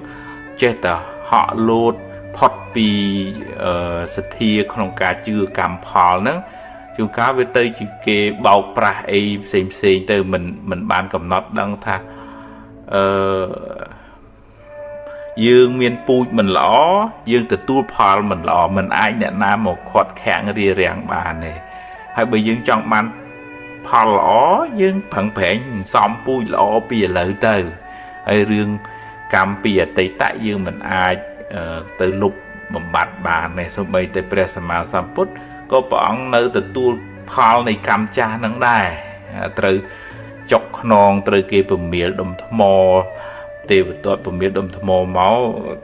ចេះតែហក់លោតផុតពីសទ្ធាក្នុងការជឿកម្មផលហ្នឹងជួនកាលវាទៅជាគេបោកប្រាស់អីផ្សេងផ្សេងទៅមិនបានកំណត់ដឹងថាអឺយើងមានពូជមិនល្អយើងទទួលផលមិនល្អមិនអាចអ្នកណាមកខាត់ខាំងរារាំងបានទេហើយបើយើងចង់បានផលល្អយើងប្រឹងប្រែងសំពូជល្អពីឥឡូវទៅហើយរឿងកម្មពីអតីតយើងមិនអាចទៅលុបបំបត្តិបានទេសូម្បីតែព្រះសម្មាសម្ពុទ្ធក៏ព្រះអង្គនៅទទួលផលនៃកម្មចាស់នឹងដែរត្រូវចុកខ្នងត្រូវគេពមៀលដុំថ្មទេវទត្តពមៀលដុំថ្មមក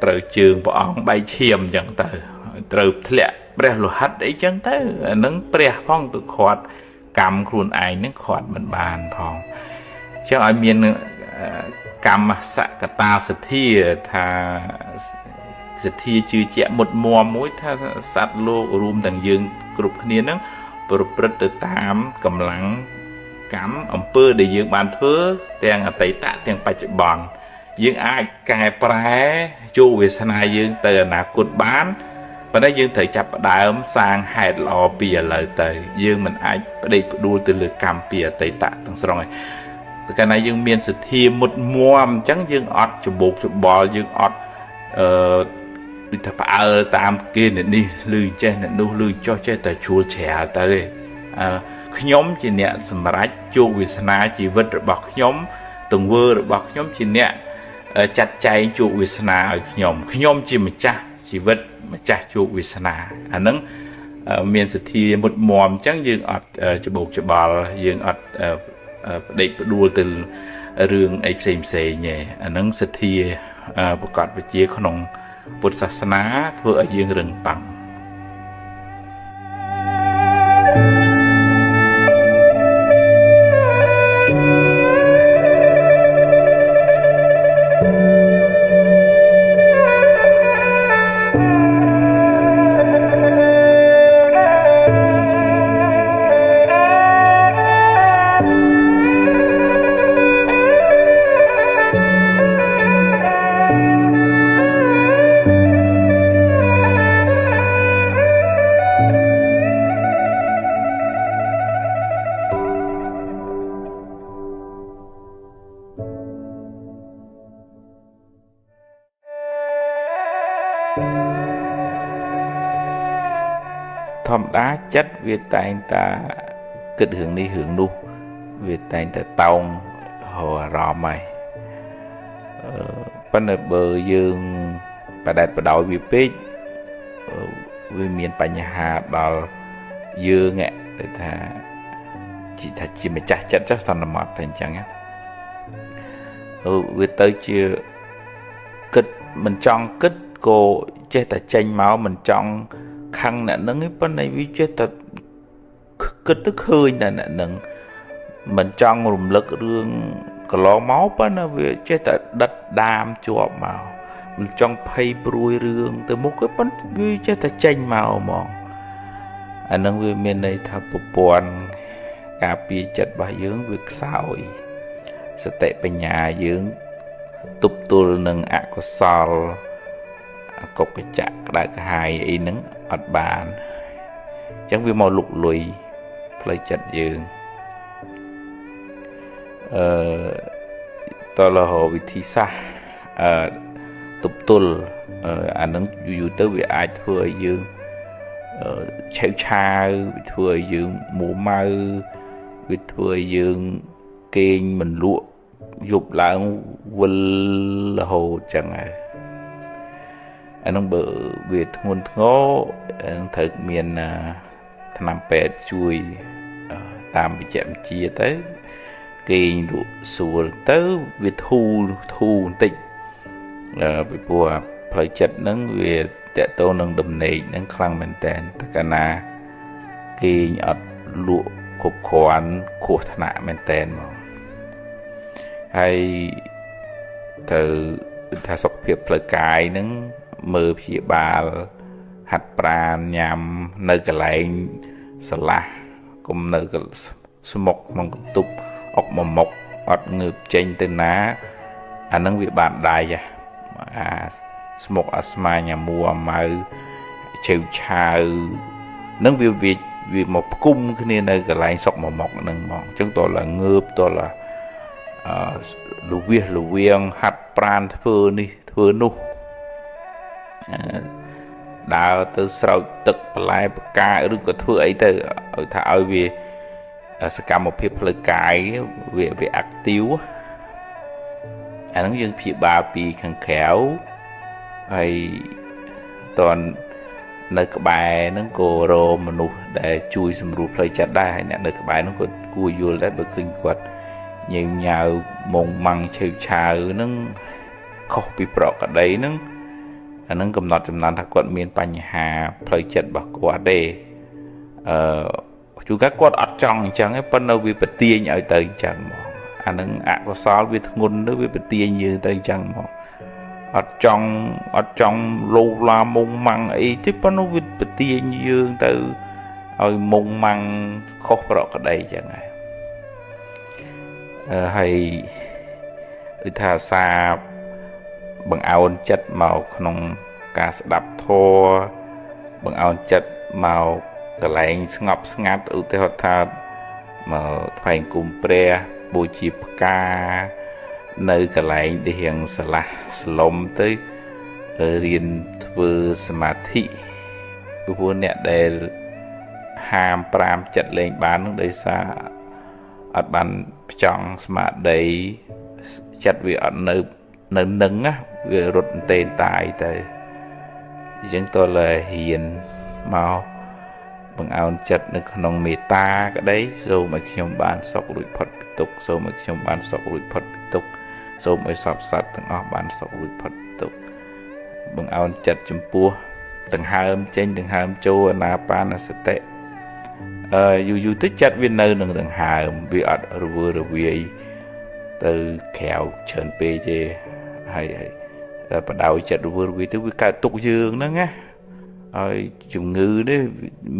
ត្រូវជើងព្រះអង្គបែកឈាមអញ្ចឹងទៅត្រូវធ្លាក់ព្រះលោហិតអីចឹងទៅអានឹងព្រះផងទៅខាត់កម្មខ្លួនឯងនឹងខាត់មិនបានផងអញ្ចឹងឲ្យមានកម្មសកតាសទ្ធាថាសទ្ធាជឿជាក់មុតមមមួយថាសត្វលោករួមទាំងយើងគ្រប់គ្នានឹងប្រព្រឹត្តទៅតាមកម្លាំងកម្មអំពើដែលយើងបានធ្វើទាំងអតីតទាំងបច្ចុប្បន្នយើងអាចកែប្រែជោគវាសនាយើងទៅអនាគតបានប៉ុន្តែយើងត្រូវចាប់ផ្ដើមសាងហេតុល្អពីឥឡូវទៅយើងមិនអាចផ្ដេកផ្ដួលទៅលើកម្មពីអតីតទាំងស្រុងឯងតែកាលណាយើងមានសទ្ធាមុតមមអញ្ចឹងយើងអត់ច្បោកច្បល់យើងអត់អឺដូចថាផ្អើលតាមគេអ្នកនេះឮចេះអ្នកនោះឮចុះចេះតែជួលច្រាលទៅឯងខ្ញុំជាអ្នកសម្រេចជោគវាសនាជីវិតរបស់ខ្ញុំទង្វើរបស់ខ្ញុំជាអ្នកចាត់ចែងជោគវាសនាឲ្យខ្ញុំខ្ញុំជាម្ចាស់ជីវិតម្ចាស់ជោគវាសនាអាហ្នឹងមានសទ្ធាមុតមមអញ្ចឹងយើងអត់ច្បោកច្បល់យើងអត់ផ្ដេកផ្ដួលទៅរឿងអីផ្សេងផ្សេងទេអាហ្នឹងសទ្ធាប្រកបវិជ្ជាក្នុងពុទ្ធសាសនាធ្វើឲ្យយើងរឹងប៉ឹង ធម្មតាចិត្តវាតែងតែគិតរឿងនេះរឿងនោះវាតែងតែតោងរកអារម្មណ៍ហើយប៉ុន្តែបើយើងបដែតបដោយវាពេកវាមានបញ្ហាដល់យើងដែលថាជាម្ចាស់ចិត្តចុះសន្មត់តែអញ្ចឹងណាវាទៅជាគិតមិនចង់គិតក៏ចេះតែចេញមកមិនចង់ខឹងអ្នកនឹងឯងប៉ុន្តែវាចេះតែគិតទៅឃើញតែអ្នកនឹងមិនចង់រំលឹករឿងកន្លងមកប៉ុន្តែវាចេះតែដិតដាមជាប់មកមិនចង់ភ័យព្រួយរឿងទៅមុខទេប៉ុន្តែវាចេះតែចេញមកហ្មងអានឹងវាមានន័យថាប្រព័ន្ធការពារចិត្តរបស់យើងវាខ្សោយសតិបញ្ញាយើងទប់ទល់នឹងអកុសលអកុកចៈក្តៅក្រហាយអីហ្នឹងអត់បានអញ្ចឹងវាមកលុកលុយផ្លូវចិត្តយើងតលហវិធីសាស្ត្រទប់ទល់អាហ្នឹងយូរទៅវាអាចធ្វើឲ្យយើងឆេវឆាវវាធ្វើឲ្យយើងមួម៉ៅវាធ្វើឲ្យយើងគេងមិនលក់យប់ឡើងវិលរហូតចឹងហើយអានោះបើវាធ្ងន់ធ្ងរត្រូវមានថ្នាំពេទ្យជួយតាមវិជ្ជាវិទ្យាទៅគេងលក់ស្រួលទៅវាធូរបន្តិចពីព្រោះផ្លូវចិត្តហ្នឹងវាតកតងនឹងដំណេកហ្នឹងខ្លាំងមែនតើតកាលណាគេងអត់លក់គ្រប់គ្រាន់គ្រោះថ្នាក់មែនតើហ្មងហើយទៅថាសុខភាពផ្លូវកាយហ្នឹងមើលព្យាបាលហាត់ប្រាណញ៉ាំនៅកន្លែងស្រឡះកុំនៅស្មុកក្នុងកន្ទប់អុកមួយមុកអត់ងើបចេញទៅណាអាហ្នឹងវាបានដៃអាស្មុកអាស្មាញអាមួអាម៉ៅឆេវឆាវហ្នឹងវាមកផ្គុំគ្នានៅកន្លែងសុកមួយមុកហ្នឹងហ្មងអញ្ចឹងតើឡើងងើបតើលវាលវៀងហាត់ប្រានធ្វើនេះធ្វើនោះដើរទៅស្រោចទឹកបន្លែបកាឬក៏ធ្វើអីទៅឲ្យថាឲ្យវាសកម្មភាពផ្លូវកាយវាអាក់ទីវអាហ្នឹងយើងព្យាបាលពីខាងក្រៅហើយតននៅក្បែរហ្នឹងក៏រមនុស្សដែលជួយសម្រួលផ្លូវចិត្តដែរហើយអ្នកនៅក្បែរហ្នឹងក៏គួរយល់ដែរបើឃើញគាត់ញ៉ៅញ៉ៅមុងម៉ាំងឆេវឆាវហ្នឹងខុសពីប្រក្រតីហ្នឹងអាហ្នឹងកំណត់ចំណាំថាគាត់មានបញ្ហាផ្លូវចិត្តរបស់គាត់ទេជួនកាលគាត់អត់ចង់អញ្ចឹងទេប៉ុន្តែវាប្រទាញឲ្យទៅអញ្ចឹងហ្មងអាហ្នឹងអកុសលវាធ្ងន់ទៅវាប្រទាញយើងទៅអញ្ចឹងហ្មងអត់ចង់លោឡាមុងម៉ាំងអីទេប៉ុន្តែវាប្រទាញយើងទៅឲ្យមុងម៉ាំងខុសប្រក្រតីអញ្ចឹងហើយហើយគឺថាសាបង្អោនចិត្តមកក្នុងការស្ដាប់ធម៌បង្អោនចិត្តមកកន្លែងស្ងប់ស្ងាត់ឧទាហរណ៍ថាមកថ្វាយគុំព្រះបូជាផ្កានៅកន្លែងដែលរៀងស្រឡះស្លុំទៅរៀនធ្វើសមាធិព្រោះអ្នកដែលហាមប្រាមចិត្តលេងបាននឹងដោយសារអត់បានផ្ចង់ស្មារតីចិត្តវាអត់នៅនឹងណាវារត់ទេតាយទៅអញ្ចឹងតើរៀនមកបង្អោនចិត្តនៅក្នុងមេត្តាក្តីសូមឲ្យខ្ញុំបានសុខរួចផុតពីទុក្ខសូមឲ្យខ្ញុំបានសុខរួចផុតពីទុក្ខសូមឲ្យសព្វសត្វទាំងអស់បានសុខរួចផុតពីទុក្ខបង្អោនចិត្តចំពោះដង្ហើមចេញដង្ហើមចូលអានាបានសតិយូរយូរទៅចិត្តវានៅនឹងដង្ហើមវាអត់រវើរវាយទៅក្រៅច្រើនពេកទេហើយបដ ாய் ចិត្តរវើរវាយទៅវាកើតទុកយើងហ្នឹងណាហើយជំងឺនេះ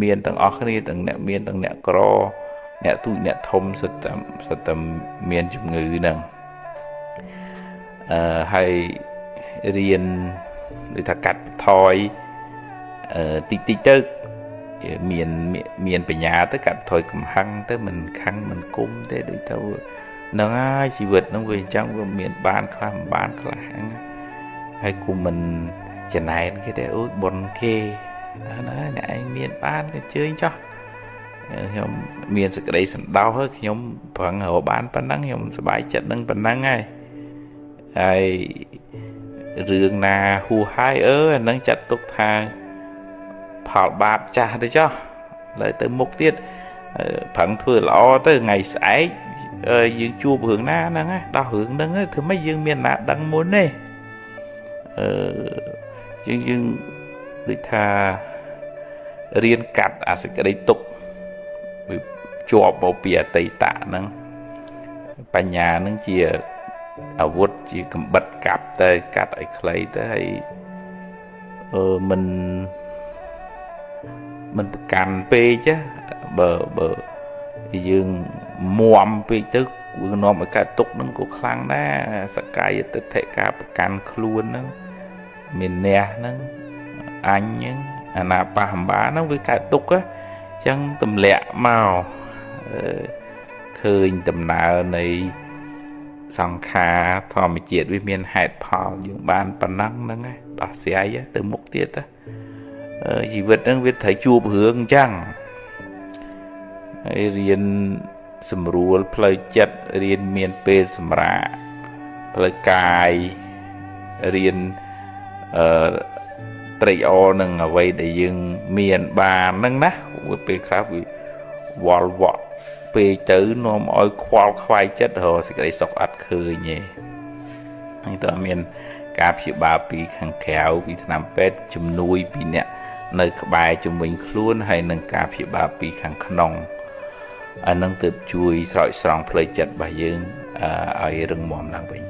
មានទាំងអស់គ្នាទាំងអ្នកមានទាំងអ្នកក្រអ្នកទូចអ្នកធំសុទ្ធតែមានជំងឺហ្នឹងហើយរៀនដូចថាកាត់បន្ថយតិចតិចទៅមានបញ្ញាទៅកាត់បន្ថយកំហឹងទៅមិនខឹងមិនគុំទេដូចទៅហ្នឹងហើយជីវិតហ្នឹងវាអញ្ចឹងវាមានបានខ្លះមិនបានខ្លះហ្នឹងហើយគុំមិនចំណែនគេទេអូយបុណ្យគេ ណាអ្នកឯងមានបានក៏ជើញចោះខ្ញុំមានសេចក្តីសន្តោសហើយខ្ញុំប្រឹងរកបានប៉ុណ្ណឹងខ្ញុំសប្បាយចិត្តនឹងប៉ុណ្ណឹងហើយហើយរឿងណាហួសហើយអានឹងចាត់ទុកថាផលបាបចាស់ទៅចោះឡើយទៅមុខទៀតប្រឹងធ្វើល្អទៅថ្ងៃស្អែកយើងជួបរឿងណាហ្នឹងដោះរឿងហ្នឹងធ្វើម៉េចយើងមានណាដឹងមុនទេយើងដូចថារៀនកាត់អាសេចក្តីទុក្ខវាជាប់មកពីអតីតហ្នឹងបញ្ញាហ្នឹងជាអាវុធជាកំបិតកាប់ទៅកាត់ឲ្យខ្លីទៅហើយមិនប្រកាន់ពេកបើយើងមួមពេកទៅវានាំឲ្យកើតទុក្ខហ្នឹងក៏ខ្លាំងដែរសកាយទិដ្ឋិការប្រកាន់ខ្លួនហ្នឹងមានអ្នកហ្នឹងអញហ្នឹងអាណាប៉ះអំបាហ្នឹងវាកើតទុក្ខអញ្ចឹងទម្លាក់មកឃើញដំណើរនៃសង្ខារធម្មជាតិវាមានហេតុផលយើងបានប៉ុណ្ណឹងហ្នឹងដោះស្រាយទៅមុខទៀតជីវិតហ្នឹងវាត្រូវជួបរឿងអញ្ចឹងហើយរៀនសម្រួលផ្លូវចិត្តរៀនមានពេលសម្រាកផ្លូវកាយរៀនត្រេកអរនឹងអ្វីដែលយើងមានបានហ្នឹងណាវាពេលខ្លះវាវល់វក់ពេកទៅនាំឲ្យខ្វល់ខ្វាយចិត្តរកសេចក្តីសុខអត់ឃើញទេហ្នឹងតើមានការព្យាបាលពីខាងក្រៅពីថ្នាំពេទ្យជំនួយពីអ្នកនៅក្បែរជំវិញខ្លួនហើយនឹងការព្យាបាលពីខាងក្នុងអានឹងទើបជួយស្រោចស្រង់ផ្លូវចិត្តរបស់យើងឲ្យរឹងមាំឡើងវិញ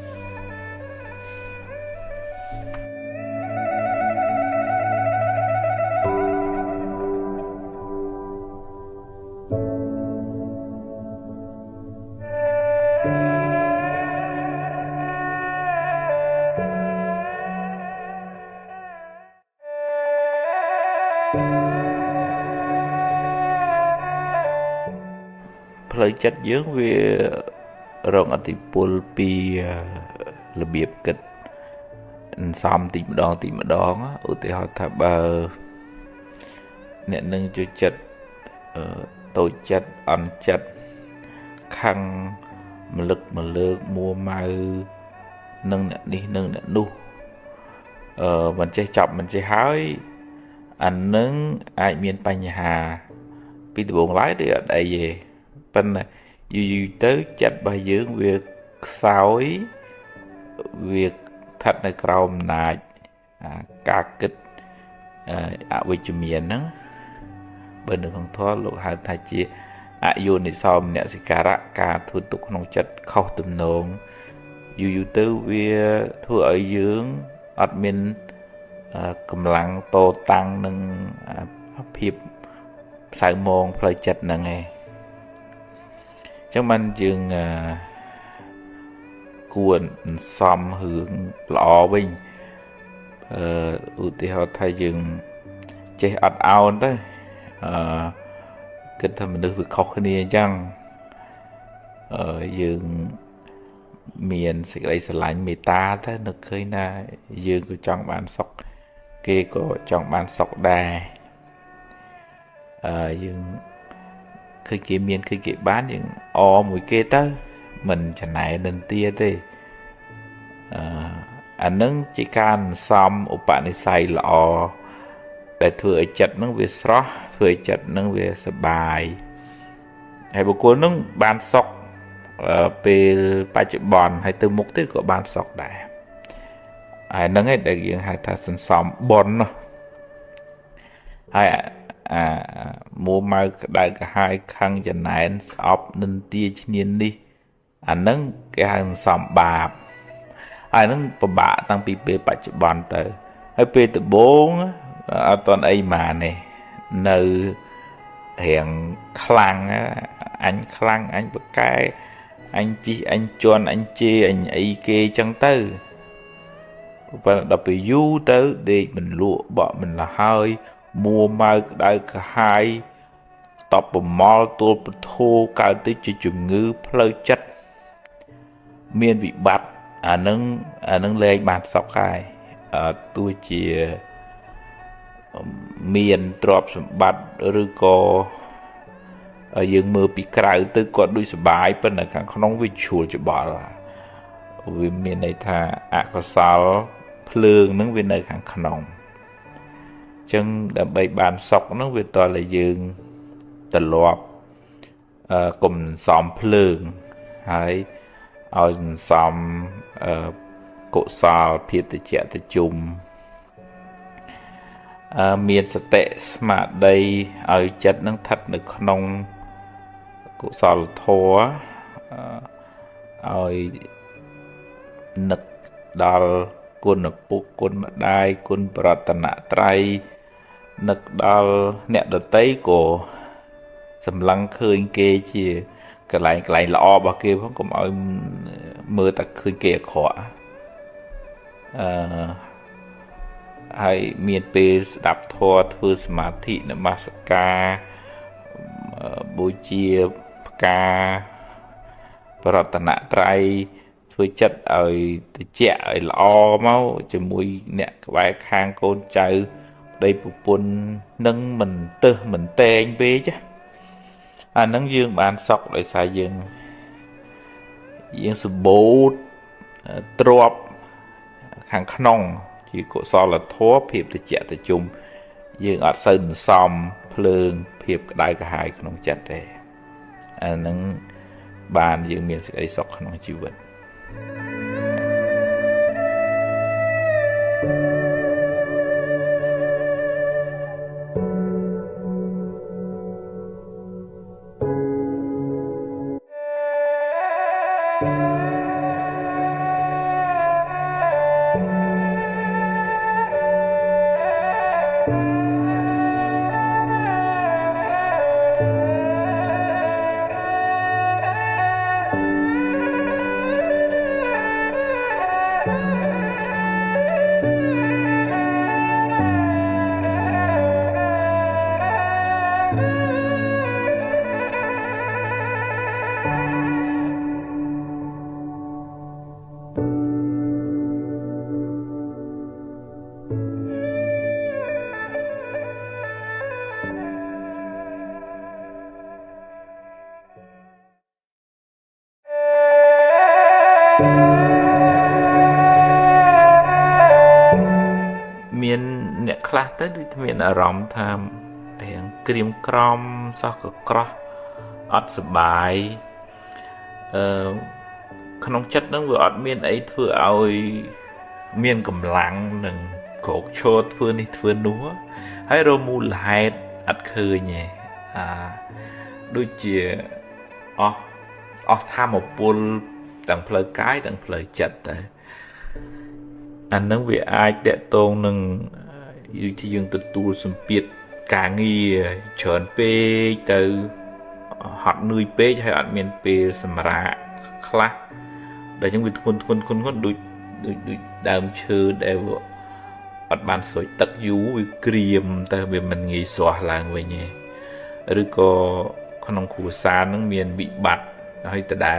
ផ្លូវចិត្តយើងវារងឥទ្ធិពលពីរបៀបគិតអន្សំតិចម្ដងតិចម្ដងឧទាហរណ៍ថាបើអ្នកនឹងចូលចិត្តតូចចិត្តអន់ចិត្តខឹងមលឹកមលើកមួម៉ៅនឹងអ្នកនេះនឹងអ្នកនោះមិនចេះចប់មិនចេះហើយអានឹងអាចមានបញ្ហាពីដំបូងឡើយឬអត់អីទេប៉ុន្តែយូរៗទៅចិត្តរបស់យើងវាខ្សោយវាស្ថិតនៅក្រោមអំណាចការគិតអវិជ្ជមានហ្នឹងបើនៅក្នុងធម៌លោកហៅថាជាអយោនិសោមនសិការៈការធ្វើទុកក្នុងចិត្តខុសទំនងយូរៗទៅវាធ្វើឲ្យយើងអត់មានកម្លាំងតតាំងនឹងភាពសៅមងផ្លូវចិត្តហ្នឹងឯងចឹងបានយើងគួរសំរឿងល្អវិញឧទាហរណ៍ថាយើងចេះអត់ឱនទៅគិតថាមនុស្សវាខុសគ្នាអញ្ចឹងយើងមានសេចក្តីស្រឡាញ់មេត្តាទៅនឹកឃើញថាយើងក៏ចង់បានសុខគេក៏ចង់បានសុខដែរយើងឃើញគេមានឃើញគេបានយើងអមួយគេទៅមិនចំណែននិន្ទាទេអានឹងជាការសំឧបនិស្ស័យល្អដែលធ្វើឲ្យចិត្តនឹងវាស្រស់ធ្វើឲ្យចិត្តនឹងវាសប្បាយហើយបុគ្គលនឹងបានសុខពេលបច្ចុប្បន្នហើយទៅមុខទៀតក៏បានសុខដែរហើយហ្នឹងឯងដែលយើងហៅថាសន្សំបុណ្យនោះហើយអាមួម៉ៅក្តៅក្រហាយខឹងចំណែនស្អប់និន្ទាឈ្នាននេះអាហ្នឹងគេហៅសន្សំបាបហើយហ្នឹងពិបាកតាំងពីពេលបច្ចុប្បន្នទៅហើយពេលដំបូងអត់ទាន់អីម៉ានេះនៅរៀងខ្លាំងអញខ្លាំងអញបកែអញជីអញជន់អញជេរអញអីគេចឹងទៅប៉ុន្តែដល់ពេលយូរទៅដេកមិនលក់បក់មិនលហើយមួម៉ៅក្តៅក្រហាយតបប្រមល់ទួលពធោកើតទៅជាជំងឺផ្លូវចិត្តមានវិបត្តិអានឹងលែងបានសុខហើយទោះជា មានទ្រព្យសម្បត្តិឬក៏យើងមើលពីក្រៅទៅគាត់ដូចសបាយប៉ុន្តែខាងក្នុងវាជ្រួលច្បល់វាមានន័យថាអកុសលភ្លើងនឹងវានៅខាងក្នុងអញ្ចឹងដើម្បីបានសុខនឹងវាតតែយើងត្រឡប់កុំសំភ្លើងហើយឲ្យសន្សំកុសលភាពតិចតិជុំមានសតិស្មារតីឲ្យចិត្តនឹងស្ថិតនៅក្នុងកុសលធម៌ឲ្យនឹកដល់គុណឪពុកគុណម្ដាយគុណប្រតនត្រ័យនឹកដល់អ្នកដតីក៏សម្លឹងឃើញគេជាកន្លែងល្អរបស់គេផងកុំឲ្យមើលតែឃើញគេអាក្រក់អឺហើយមានពេលស្ដាប់ធម៌ធ្វើសមាធិនមស្ការបូជាផ្កាប្រតនត្រ័យធ្វើចិត្តឲ្យតិចឲ្យល្អមកជាមួយអ្នកក្បែរខាងកូនចៅប្តីប្រពន្ធនឹងមិនទឹះមិនតែងពេកអាហ្នឹងយើងបានសុខដោយសារយើងសម្បូរទ្រព្យខាងក្នុងជាកុសលធម៌ភាពតិចតិជុំយើងអត់សូវសន្សំភ្លើងភាពក្តៅក្រហាយក្នុងចិត្តទេអាហ្នឹងបានយើងមានសេចក្តីសុខក្នុងជីវិតមានអ្នកខ្លះទៅដូចមានអារម្មណ៍ថារៀងក្រៀមក្រំសោះកក្រោះអត់សប្បាយក្នុងចិត្តនឹងវាអត់មានអីធ្វើឲ្យមានកម្លាំងនឹងក្រោកឈរធ្វើនេះធ្វើនោះហើយរមូលហេតុអត់ឃើញទេដូចជាអស់ធម៌ពលទាំងផ្លូវកាយទាំងផ្លូវចិត្តទៅអានឹងវាអាចតកតងនឹងដូចជាយើងទទួលសម្ពាធការងារច្រើនពេកទៅហត់នឿយពេកហើយអត់មានពេលសម្រាកខ្លះដល់ចឹងវាធ្ងន់ធ្ងន់ធ្ងន់ធ្ងន់ដូចដូចដើមឈើដែលអត់បានស្រោចទឹកយូរវាក្រៀមទៅវាមិនងាយស្រស់ឡើងវិញទេឬក៏ក្នុងគ្រួសារនឹងមានវិបត្តិហើយដដែល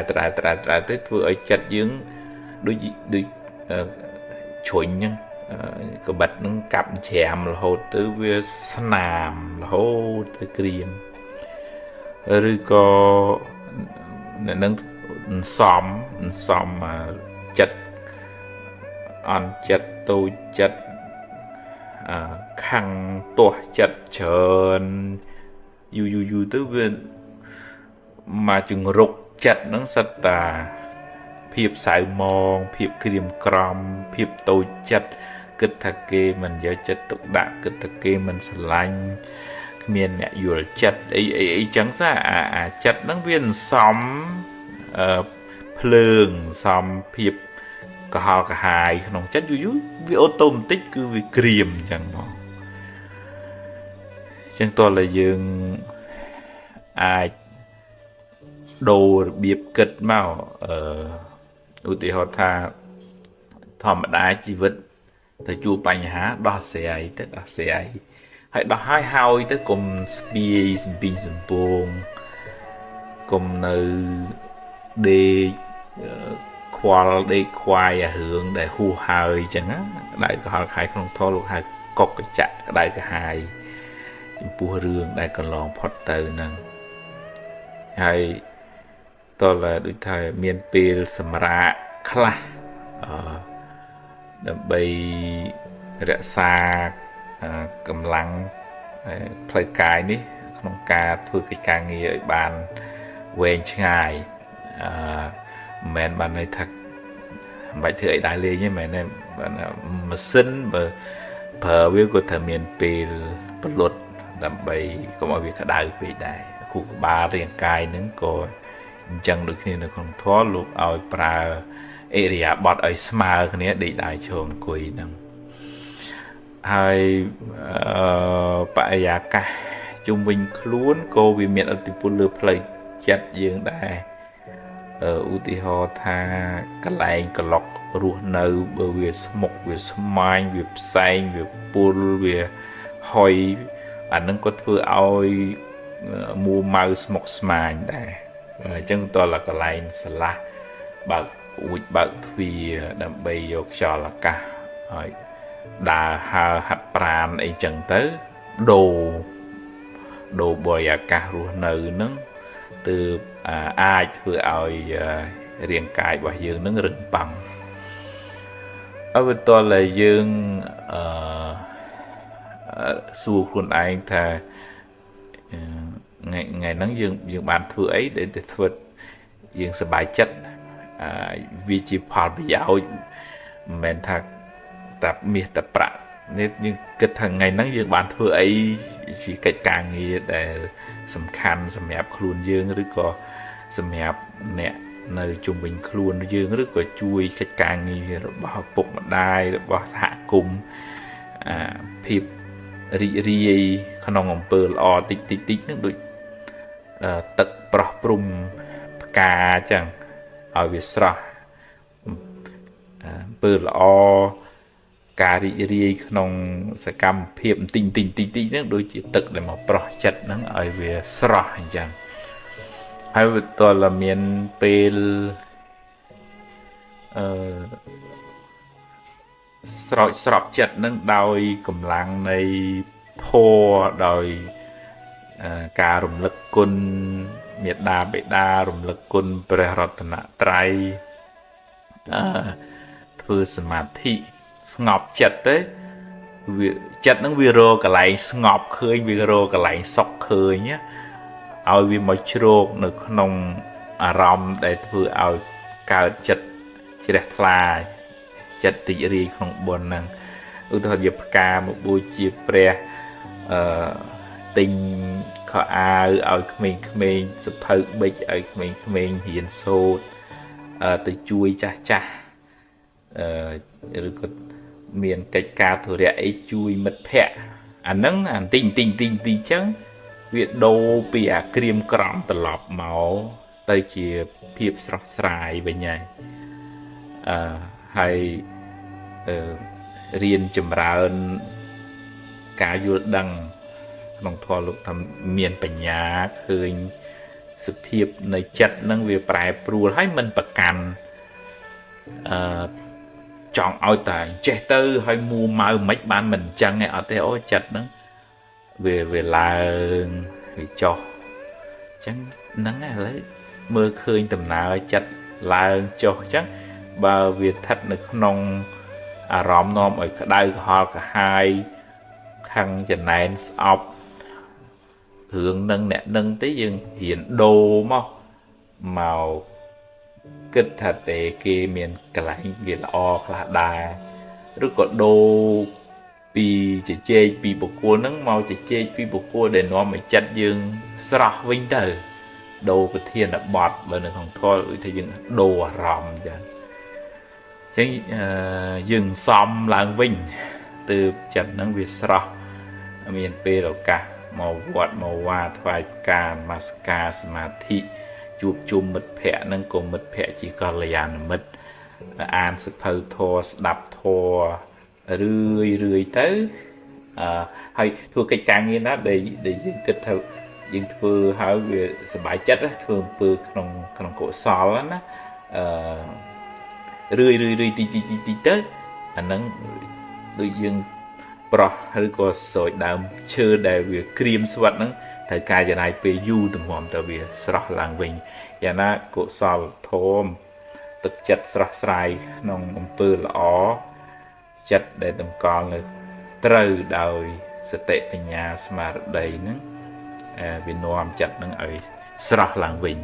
ទៅធ្វើឲ្យចិត្តយើងដូចដូចជ្រុញហ្នឹងកបិតនឹងកាប់ច្រាមរហូតទៅវាស្នាមរហូតទៅក្រៀមឬក៏នឹងសំចិត្តអន់ចិត្តតូចចិត្តខាំងទាស់ចិត្តច្រើនយូរទៅវាមកជង្រុកចិត្តហ្នឹងសិតតាភាពសៅមងភាពក្រៀមក្រំភាពតូចចិត្តគិតថាគេមិនយកចិត្តទុកដាក់គិតថាគេមិនស្រឡាញ់គ្មានអ្នកយល់ចិត្តអីចឹងសោះអាចិត្តហ្នឹងវាសំភ្លើងសំភាពកុហកកាហាយក្នុងចិត្តយូរវាអូតូម៉ាទិកគឺវាក្រៀមចឹងមកចឹងតើតែយើងអាចដូររបៀបគិតមកឧទាហរណ៍ថាធម្មតាជីវិតទៅជួបបញ្ហាដោះស្រាយទៅដោះស្រាយហើយដោះហើយទៅកុំស្ពាយសំពីងសំពងកុំនៅដេកខ្វល់ដេកខ្វាយអារឿងដែលហួសហើយចឹងណាដែលកុហលខែក្នុងធម៌លោកហៅ កកចៈក្តៅក្រហាយចំពោះរឿងដែលកន្លងផុតទៅហ្នឹងហើយតើដូចថាមានពេលសម្រាកខ្លះដើម្បីរក្សាកម្លាំងផ្លូវកាយនេះក្នុងការធ្វើកិច្ចការងារឲ្យបានវែងឆ្ងាយមិនមែនបានន័យថាមិនបាច់ធ្វើអីដែរលេងទេមែនទេបានម៉ាស៊ីនបើប្រើវាក៏ត្រូវមានពេលពលុតដើម្បីកុំឲ្យវាក្តៅពេកដែរខួរក្បាលរាងកាយហ្នឹងក៏អញ្ចឹងដូចគ្នានៅក្នុងធម៌លោកឲ្យប្រើឥរិយាបថឲ្យស្មើគ្នាដេកដើរឈរអង្គុយហ្នឹងហើយបរិយាកាសជុំវិញខ្លួនក៏វាមានឥទ្ធិពលលើផ្លូវចិត្តយើងដែរឧទាហរណ៍ថាកន្លែងក្លុករស់នៅបើវាស្មុកវាស្មាញវាផ្សែងវាពុលវាហុយអានឹងក៏ធ្វើឲ្យមួម៉ៅស្មុកស្មាញដែរអញ្ចឹងតើកន្លែងស្រឡះបើកអួចបើកទ្វារដើម្បីយកខ្យល់អាកាសឲ្យដើរហើរហាត់ប្រាណអីចឹងទៅដូរបរិយាកាសរស់នៅនឹងទើបអាចធ្វើឲ្យរាងកាយរបស់យើងនឹងរឹងប៉ឹងអវតលយើងអឺសួរខ្លួនឯងថាថ្ងៃហ្នឹងយើងបានធ្វើអីដែលធ្វើយើងសប្បាយចិត្តវាជាផលប្រយោជន៍មិនមែនថាតែមាសតែប្រាក់នេះយើងគិតថាថ្ងៃហ្នឹងយើងបានធ្វើអីជាកិច្ចការងារដែលសំខាន់សម្រាប់ខ្លួនយើងឬក៏សម្រាប់អ្នកនៅជុំវិញខ្លួនយើងឬក៏ជួយកិច្ចការងាររបស់ឪពុកម្ដាយរបស់សហគមន៍ភាពរីករាយក្នុងអំពើល្អតិចតិចតិចហ្នឹងដូចទឹកប្រោះព្រំផ្កាអញ្ចឹងឲ្យវាស្រស់អំពើល្អការរីករាយក្នុងសកម្មភាពបន្តិចតិចតិចតិចហ្នឹងដូចជាទឹកដែលមកប្រោះចិត្តហ្នឹងឲ្យវាស្រស់អញ្ចឹងហើយវាតើមានពេលអឺស្រោចស្រពចិត្តហ្នឹងដោយកម្លាំងនៃធម៌ដោយការរំលឹកគុណមេដាបេដារំលឹកគុណព្រះរតនត្រ័យធ្វើសមាធិស្ងប់ចិត្តទេវាចិត្តហ្នឹងវារកកន្លែងស្ងប់ឃើញវារកកន្លែងសុខឃើញឲ្យវាមកជ្រោកនៅក្នុងអារម្មណ៍ដែលធ្វើឲ្យកើតចិត្តជ្រះថ្លាចិត្តរីករាយក្នុងបុណ្យហ្នឹងឧទាហរណ៍ជាផ្កាមកបូជាព្រះអឺទិញខោអាវឲ្យក្មេងៗសភៅបិចឲ្យក្មេងៗរៀនសូត្រទៅជួយចាស់ចាស់ឬក៏មានកិច្ចការធុរៈអីជួយមិត្តភ័ក្តិអាហ្នឹងអាបន្តិចបន្តិចបន្តិចបន្តិចចឹងវាដូរពីអាក្រៀមក្រំត្រឡប់មកទៅជាភាពស្រស់ស្រាយវិញហើយហើយរៀនចម្រើនការយល់ដឹងក្នុងធម៌លោកថាមានបញ្ញាឃើញសភាពនៃចិត្តនឹងវាប្រែប្រួលហើយមិនប្រកាន់ចង់ឲ្យតែចេះទៅហើយមួម៉ៅមិនបានមិនអញ្ចឹងឯងអត់ទេអូចិត្តហ្នឹងវាឡើងវាចុះអញ្ចឹងហ្នឹងឥឡូវមើលឃើញដំណើរចិត្តឡើងចុះអញ្ចឹងបើវាស្ថិតនៅក្នុងអារម្មណ៍នាំឲ្យក្តៅក្រហល់ក្រហាយខាងចំណែនស្អប់រឿងនឹងអ្នកនឹងទេយើងរៀនដូរមកគិតថាទេគេមានកន្លែងគេល្អខ្លះដែរឬក៏ដូរពីជជែកពីបុគ្គលហ្នឹងមកជជែកពីបុគ្គលដែលនាំឲ្យចិត្តយើងស្រស់វិញទៅដូរប្រធានបទបើនៅក្នុងធម៌ដូចថាយើងដូរអារម្មណ៍អញ្ចឹងយើងសំឡើងវិញទើបចិត្តហ្នឹងវាស្រស់មានពេលឱកាសមកវត្តមកវាថ្វាយផ្កានមស្ការសមាធិជួបជុំមិត្តភ័ក្តិហ្នឹងក៏មិត្តភ័ក្តិជាកល្យាណមិត្តអានសភៅធម៌ស្ដាប់ធម៌រឿយរឿយទៅហើយធ្វើកិច្ចការងារណាដែលយើងគិតថាយើងធ្វើហើយវាសប្បាយចិត្តធ្វើអំពើក្នុងកុសលណារឿយរឿយរឿយតិចតិចតិចទៅអាហ្នឹងដូចយើង ប្រោះឬក៏ស្រោចដើមឈើដែលវាក្រៀមស្វិតហ្នឹងត្រូវការចំណាយពេលយូរទម្រាំទៅវាស្រស់ឡើងវិញយ៉ាងណាកុសលធម៌ទឹកចិត្តស្រស់ស្រាយក្នុងអំពើល្អចិត្តដែលតម្កល់នៅត្រូវដោយសតិបញ្ញាស្មារតីហ្នឹងវានាំចិត្តនឹងឲ្យស្រស់ឡើងវិញ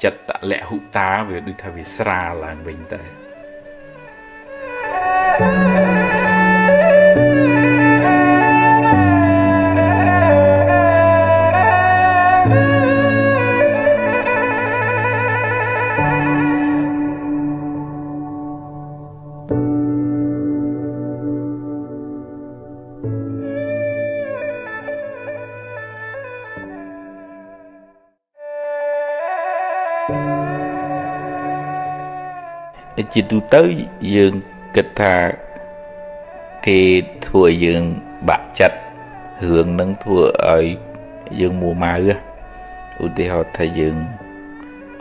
ចិត្តតលហុតាវាដូចថាវាស្រាលឡើងវិញតែជាទូទៅយើងគិតថាគេធ្វើឲ្យយើងបាក់ចិត្តរឿងនឹងធ្វើឲ្យយើងមួម៉ៅឧទាហរណ៍ថាយើង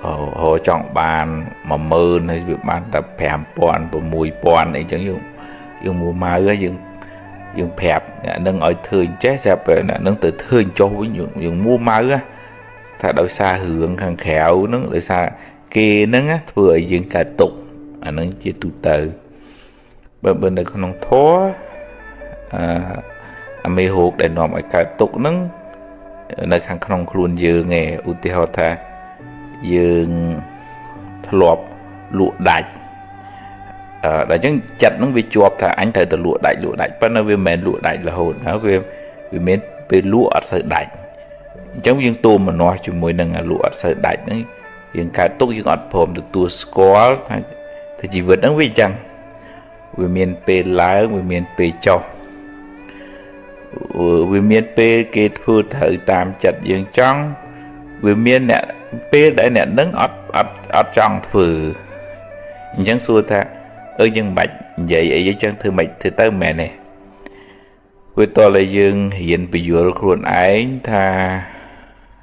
រកចង់បាន10000ហើយវាបានតែ5000 6000អីចឹងយើងមួម៉ៅយើងប្រាប់អ្នកនឹងឲ្យធ្វើអញ្ចេះស្រាប់តែអ្នកនឹងទៅធ្វើអញ្ចោះវិញយើងមួម៉ៅថាដោយសាររឿងខាងក្រៅហ្នឹងដោយសារគេហ្នឹងធ្វើឲ្យយើងកើតទុក្ខអានឹងជាទូទៅបើនៅក្នុងធម៌អាមេរោគដែលនាំឲ្យកើតទុក្ខហ្នឹងនៅខាងក្នុងខ្លួនយើងឯងឧទាហរណ៍ថាយើងធ្លាប់លក់ដាច់ដល់អញ្ចឹងចិត្តហ្នឹងវាជាប់ថាអញត្រូវតែលក់ដាច់លក់ដាច់ប៉ុន្តែវាមិនមែនលក់ដាច់រហូតណាវាមានពេលលក់អត់សូវដាច់អញ្ចឹងយើងទោមនស្សជាមួយនឹងលក់អត់សូវដាច់ហ្នឹងយើងកើតទុក្ខយើងអត់ព្រមទទួលស្គាល់ថាជីវិតហ្នឹងវាអញ្ចឹងវាមានពេលឡើងវាមានពេលចុះវាមានពេលគេធ្វើត្រូវតាមចិត្តយើងចង់វាមានអ្នកពេលដែលអ្នកនឹងអត់ចង់ធ្វើអញ្ចឹងសួរថាយើងមិនបាច់និយាយអីអញ្ចឹងធ្វើមិនធ្វើទៅមែនទេវាតើយើងរៀនពយល់ខ្លួនឯងថា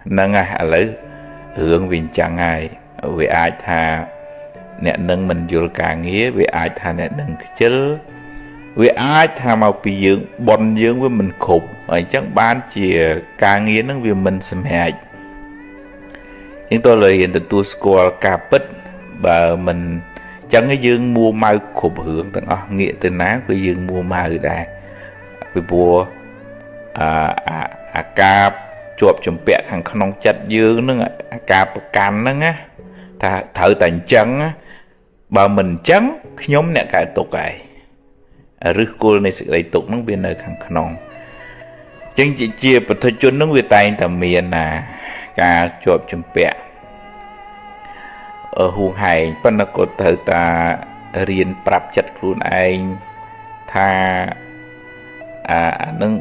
ហ្នឹងហើយឥឡូវរឿងវាអញ្ចឹងហើយវាអាចថាអ្នកនឹងមិនយល់ការងារវាអាចថាអ្នកនឹងខ្ជិលវាអាចថាមកពីយើងប៉ុនយើងវាមិនគ្រប់អញ្ចឹងបានជាការងារនឹងវាមិនសម្រេចយើងតើលើរៀនទទួលស្គាល់ការពិតបើមិនអញ្ចឹងយើងមួម៉ៅគ្រប់រឿងទាំងអស់ងាកទៅណាគឺយើងមួម៉ៅដែរពីព្រោះអាការជាប់ជំពាក់ខាងក្នុងចិត្តយើងនឹងអាការប្រកាន់ហ្នឹងណាថាត្រូវតែអញ្ចឹងបើមិនអញ្ចឹងខ្ញុំអ្នកកើតទុក្ខហើយឫសគល់នៃសេចក្តីទុក្ខហ្នឹងវានៅខាងក្នុងអញ្ចឹងជាពុទ្ធជនហ្នឹងវាតែងតែមានណាការជាប់ជំពាក់ហួងហែងប៉ុន្តែក៏ត្រូវតារៀនប្រាប់ចិត្តខ្លួនឯងថាអាហ្នឹង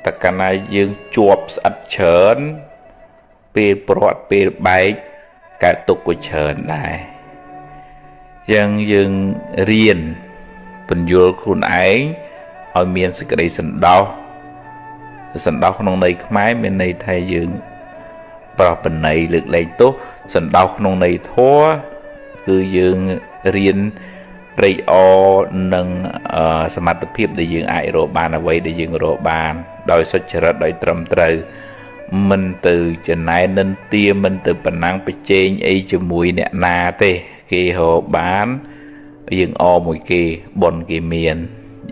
តើកាលណាយើងជាប់ស្អិតច្រើនពេលព្រាត់ពេលបែកកើតទុក្ខក៏ច្រើនដែរចឹងយើងរៀនពន្យល់ខ្លួនឯងឲ្យមានសេចក្តីសន្តោសសន្តោសក្នុងន័យខ្មែរមានន័យថាយើងប្រោះបណៃលើកលែងទោសសន្តោសក្នុងន័យធម៌គឺយើងរៀនត្រេកអរនឹងសមត្ថភាពដែលយើងអាចរកបានអ្វីដែលយើងរកបានដោយសុចរិតដោយត្រឹមត្រូវមិនទៅចំណែននិន្ទាមិនទៅប្រណាំងប្រជែងអីជាមួយអ្នកណាទេគេរកបានយើងអមួយគេប៉ុនគេមាន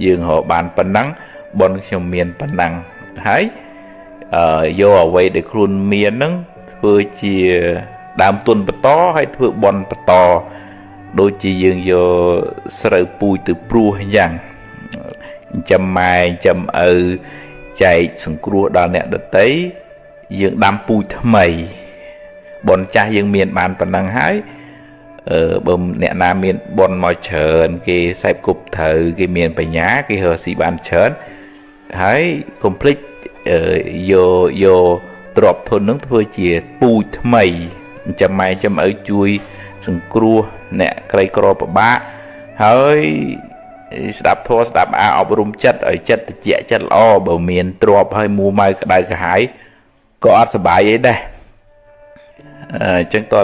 យើងរកបានប៉ុណ្ណឹងប៉ុនខ្ញុំមានប៉ុណ្ណឹងហើយយកអ្វីដែលខ្លួនមានហ្នឹងធ្វើជាដើមទុនបន្តហើយធ្វើប៉ុនបន្តដូចជាយើងយកស្រូវពូជទៅព្រោះអញ្ចឹងចិញ្ចឹមម៉ែចិញ្ចឹមឪចែកសង្គ្រោះដល់អ្នកដទៃយើងដាំពូជថ្មីប៉ុនចាស់យើងមានបានប៉ុណ្ណឹងហើយបើអ្នកណាមានប៉ុនមកច្រើនគេសេពគប់ត្រូវគេមានបញ្ញាគេរកស៊ីបានច្រើនហើយកុំភ្លេចយកទ្រព្យធននឹងធ្វើជាពូជថ្មីចិញ្ចឹមម៉ែចិញ្ចឹមឪជួយសង្គ្រោះអ្នកក្រីក្រពិបាកហើយស្ដាប់ធម៌ស្ដាប់អាអប់រំចិត្តឲ្យចិត្តត្រជាក់ចិត្តល្អបើមានទ្រព្យហើយមួម៉ៅក្តៅក្រហាយក៏អត់សុបាយអីដែរអញ្ចឹងតើ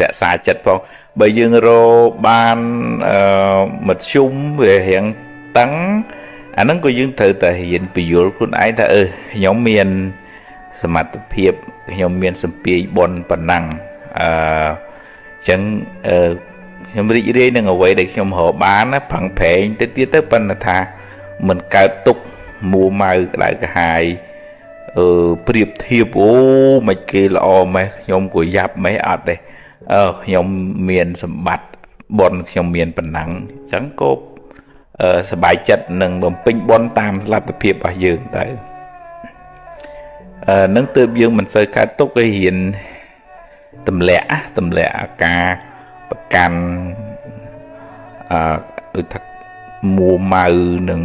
រក្សាចិត្តផងបើយើងរកបានមធ្យមវារៀងតឹង អាហ្នឹងក៏យើងត្រូវតែរៀនពយល់ខ្លួនឯងថាអឺខ្ញុំមានសមត្ថភាពខ្ញុំមានសម្ពាយបុណ្យប៉ុណ្ណឹងអឺចឹងអឺខ្ញុំរីករាយនឹងអ្វីដែលខ្ញុំរកបានណាប្រឹងប្រែងទៅទៀតទៅប៉ុន្តែថាមិនកើតទុកមួម៉ៅក្តៅក្រហាយអឺប្រៀបធៀបអូមិនគេល្អម៉េះខ្ញុំក៏យ៉ាប់ម៉េះអត់ទេអឺខ្ញុំមានសម្បត្តិបុណ្យខ្ញុំមានប៉ុណ្ណឹងអញ្ចឹងក៏អឺសบายចិត្តនឹងបំពេញបុណ្យតាមលទ្ធភាពរបស់យើងទៅអឺនឹងទើបយើងមិនសូវកើតទុកឲ្យរៀនទម្លាក់ទម្លាក់អាការប្រកាន់អឺដូចថាមួម៉ៅនឹង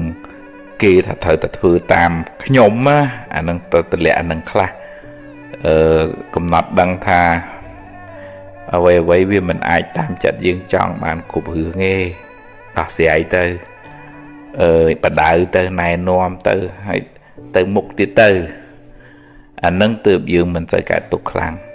គេថាត្រូវតែធ្វើតាមខ្ញុំណាអានឹងទៅទម្លាក់អានឹងខ្លះអឺកំណត់ដឹងថាអ្វីអ្វីវាមិនអាចតាមចិត្តយើងចង់បានគ្រប់រឿងទេដោះស្រាយទៅអឺបដៅទៅណែនាំទៅហើយទៅមុខទៀតទៅអានឹងទើបយើងមិនសូវកើតទុកខ្លាំង។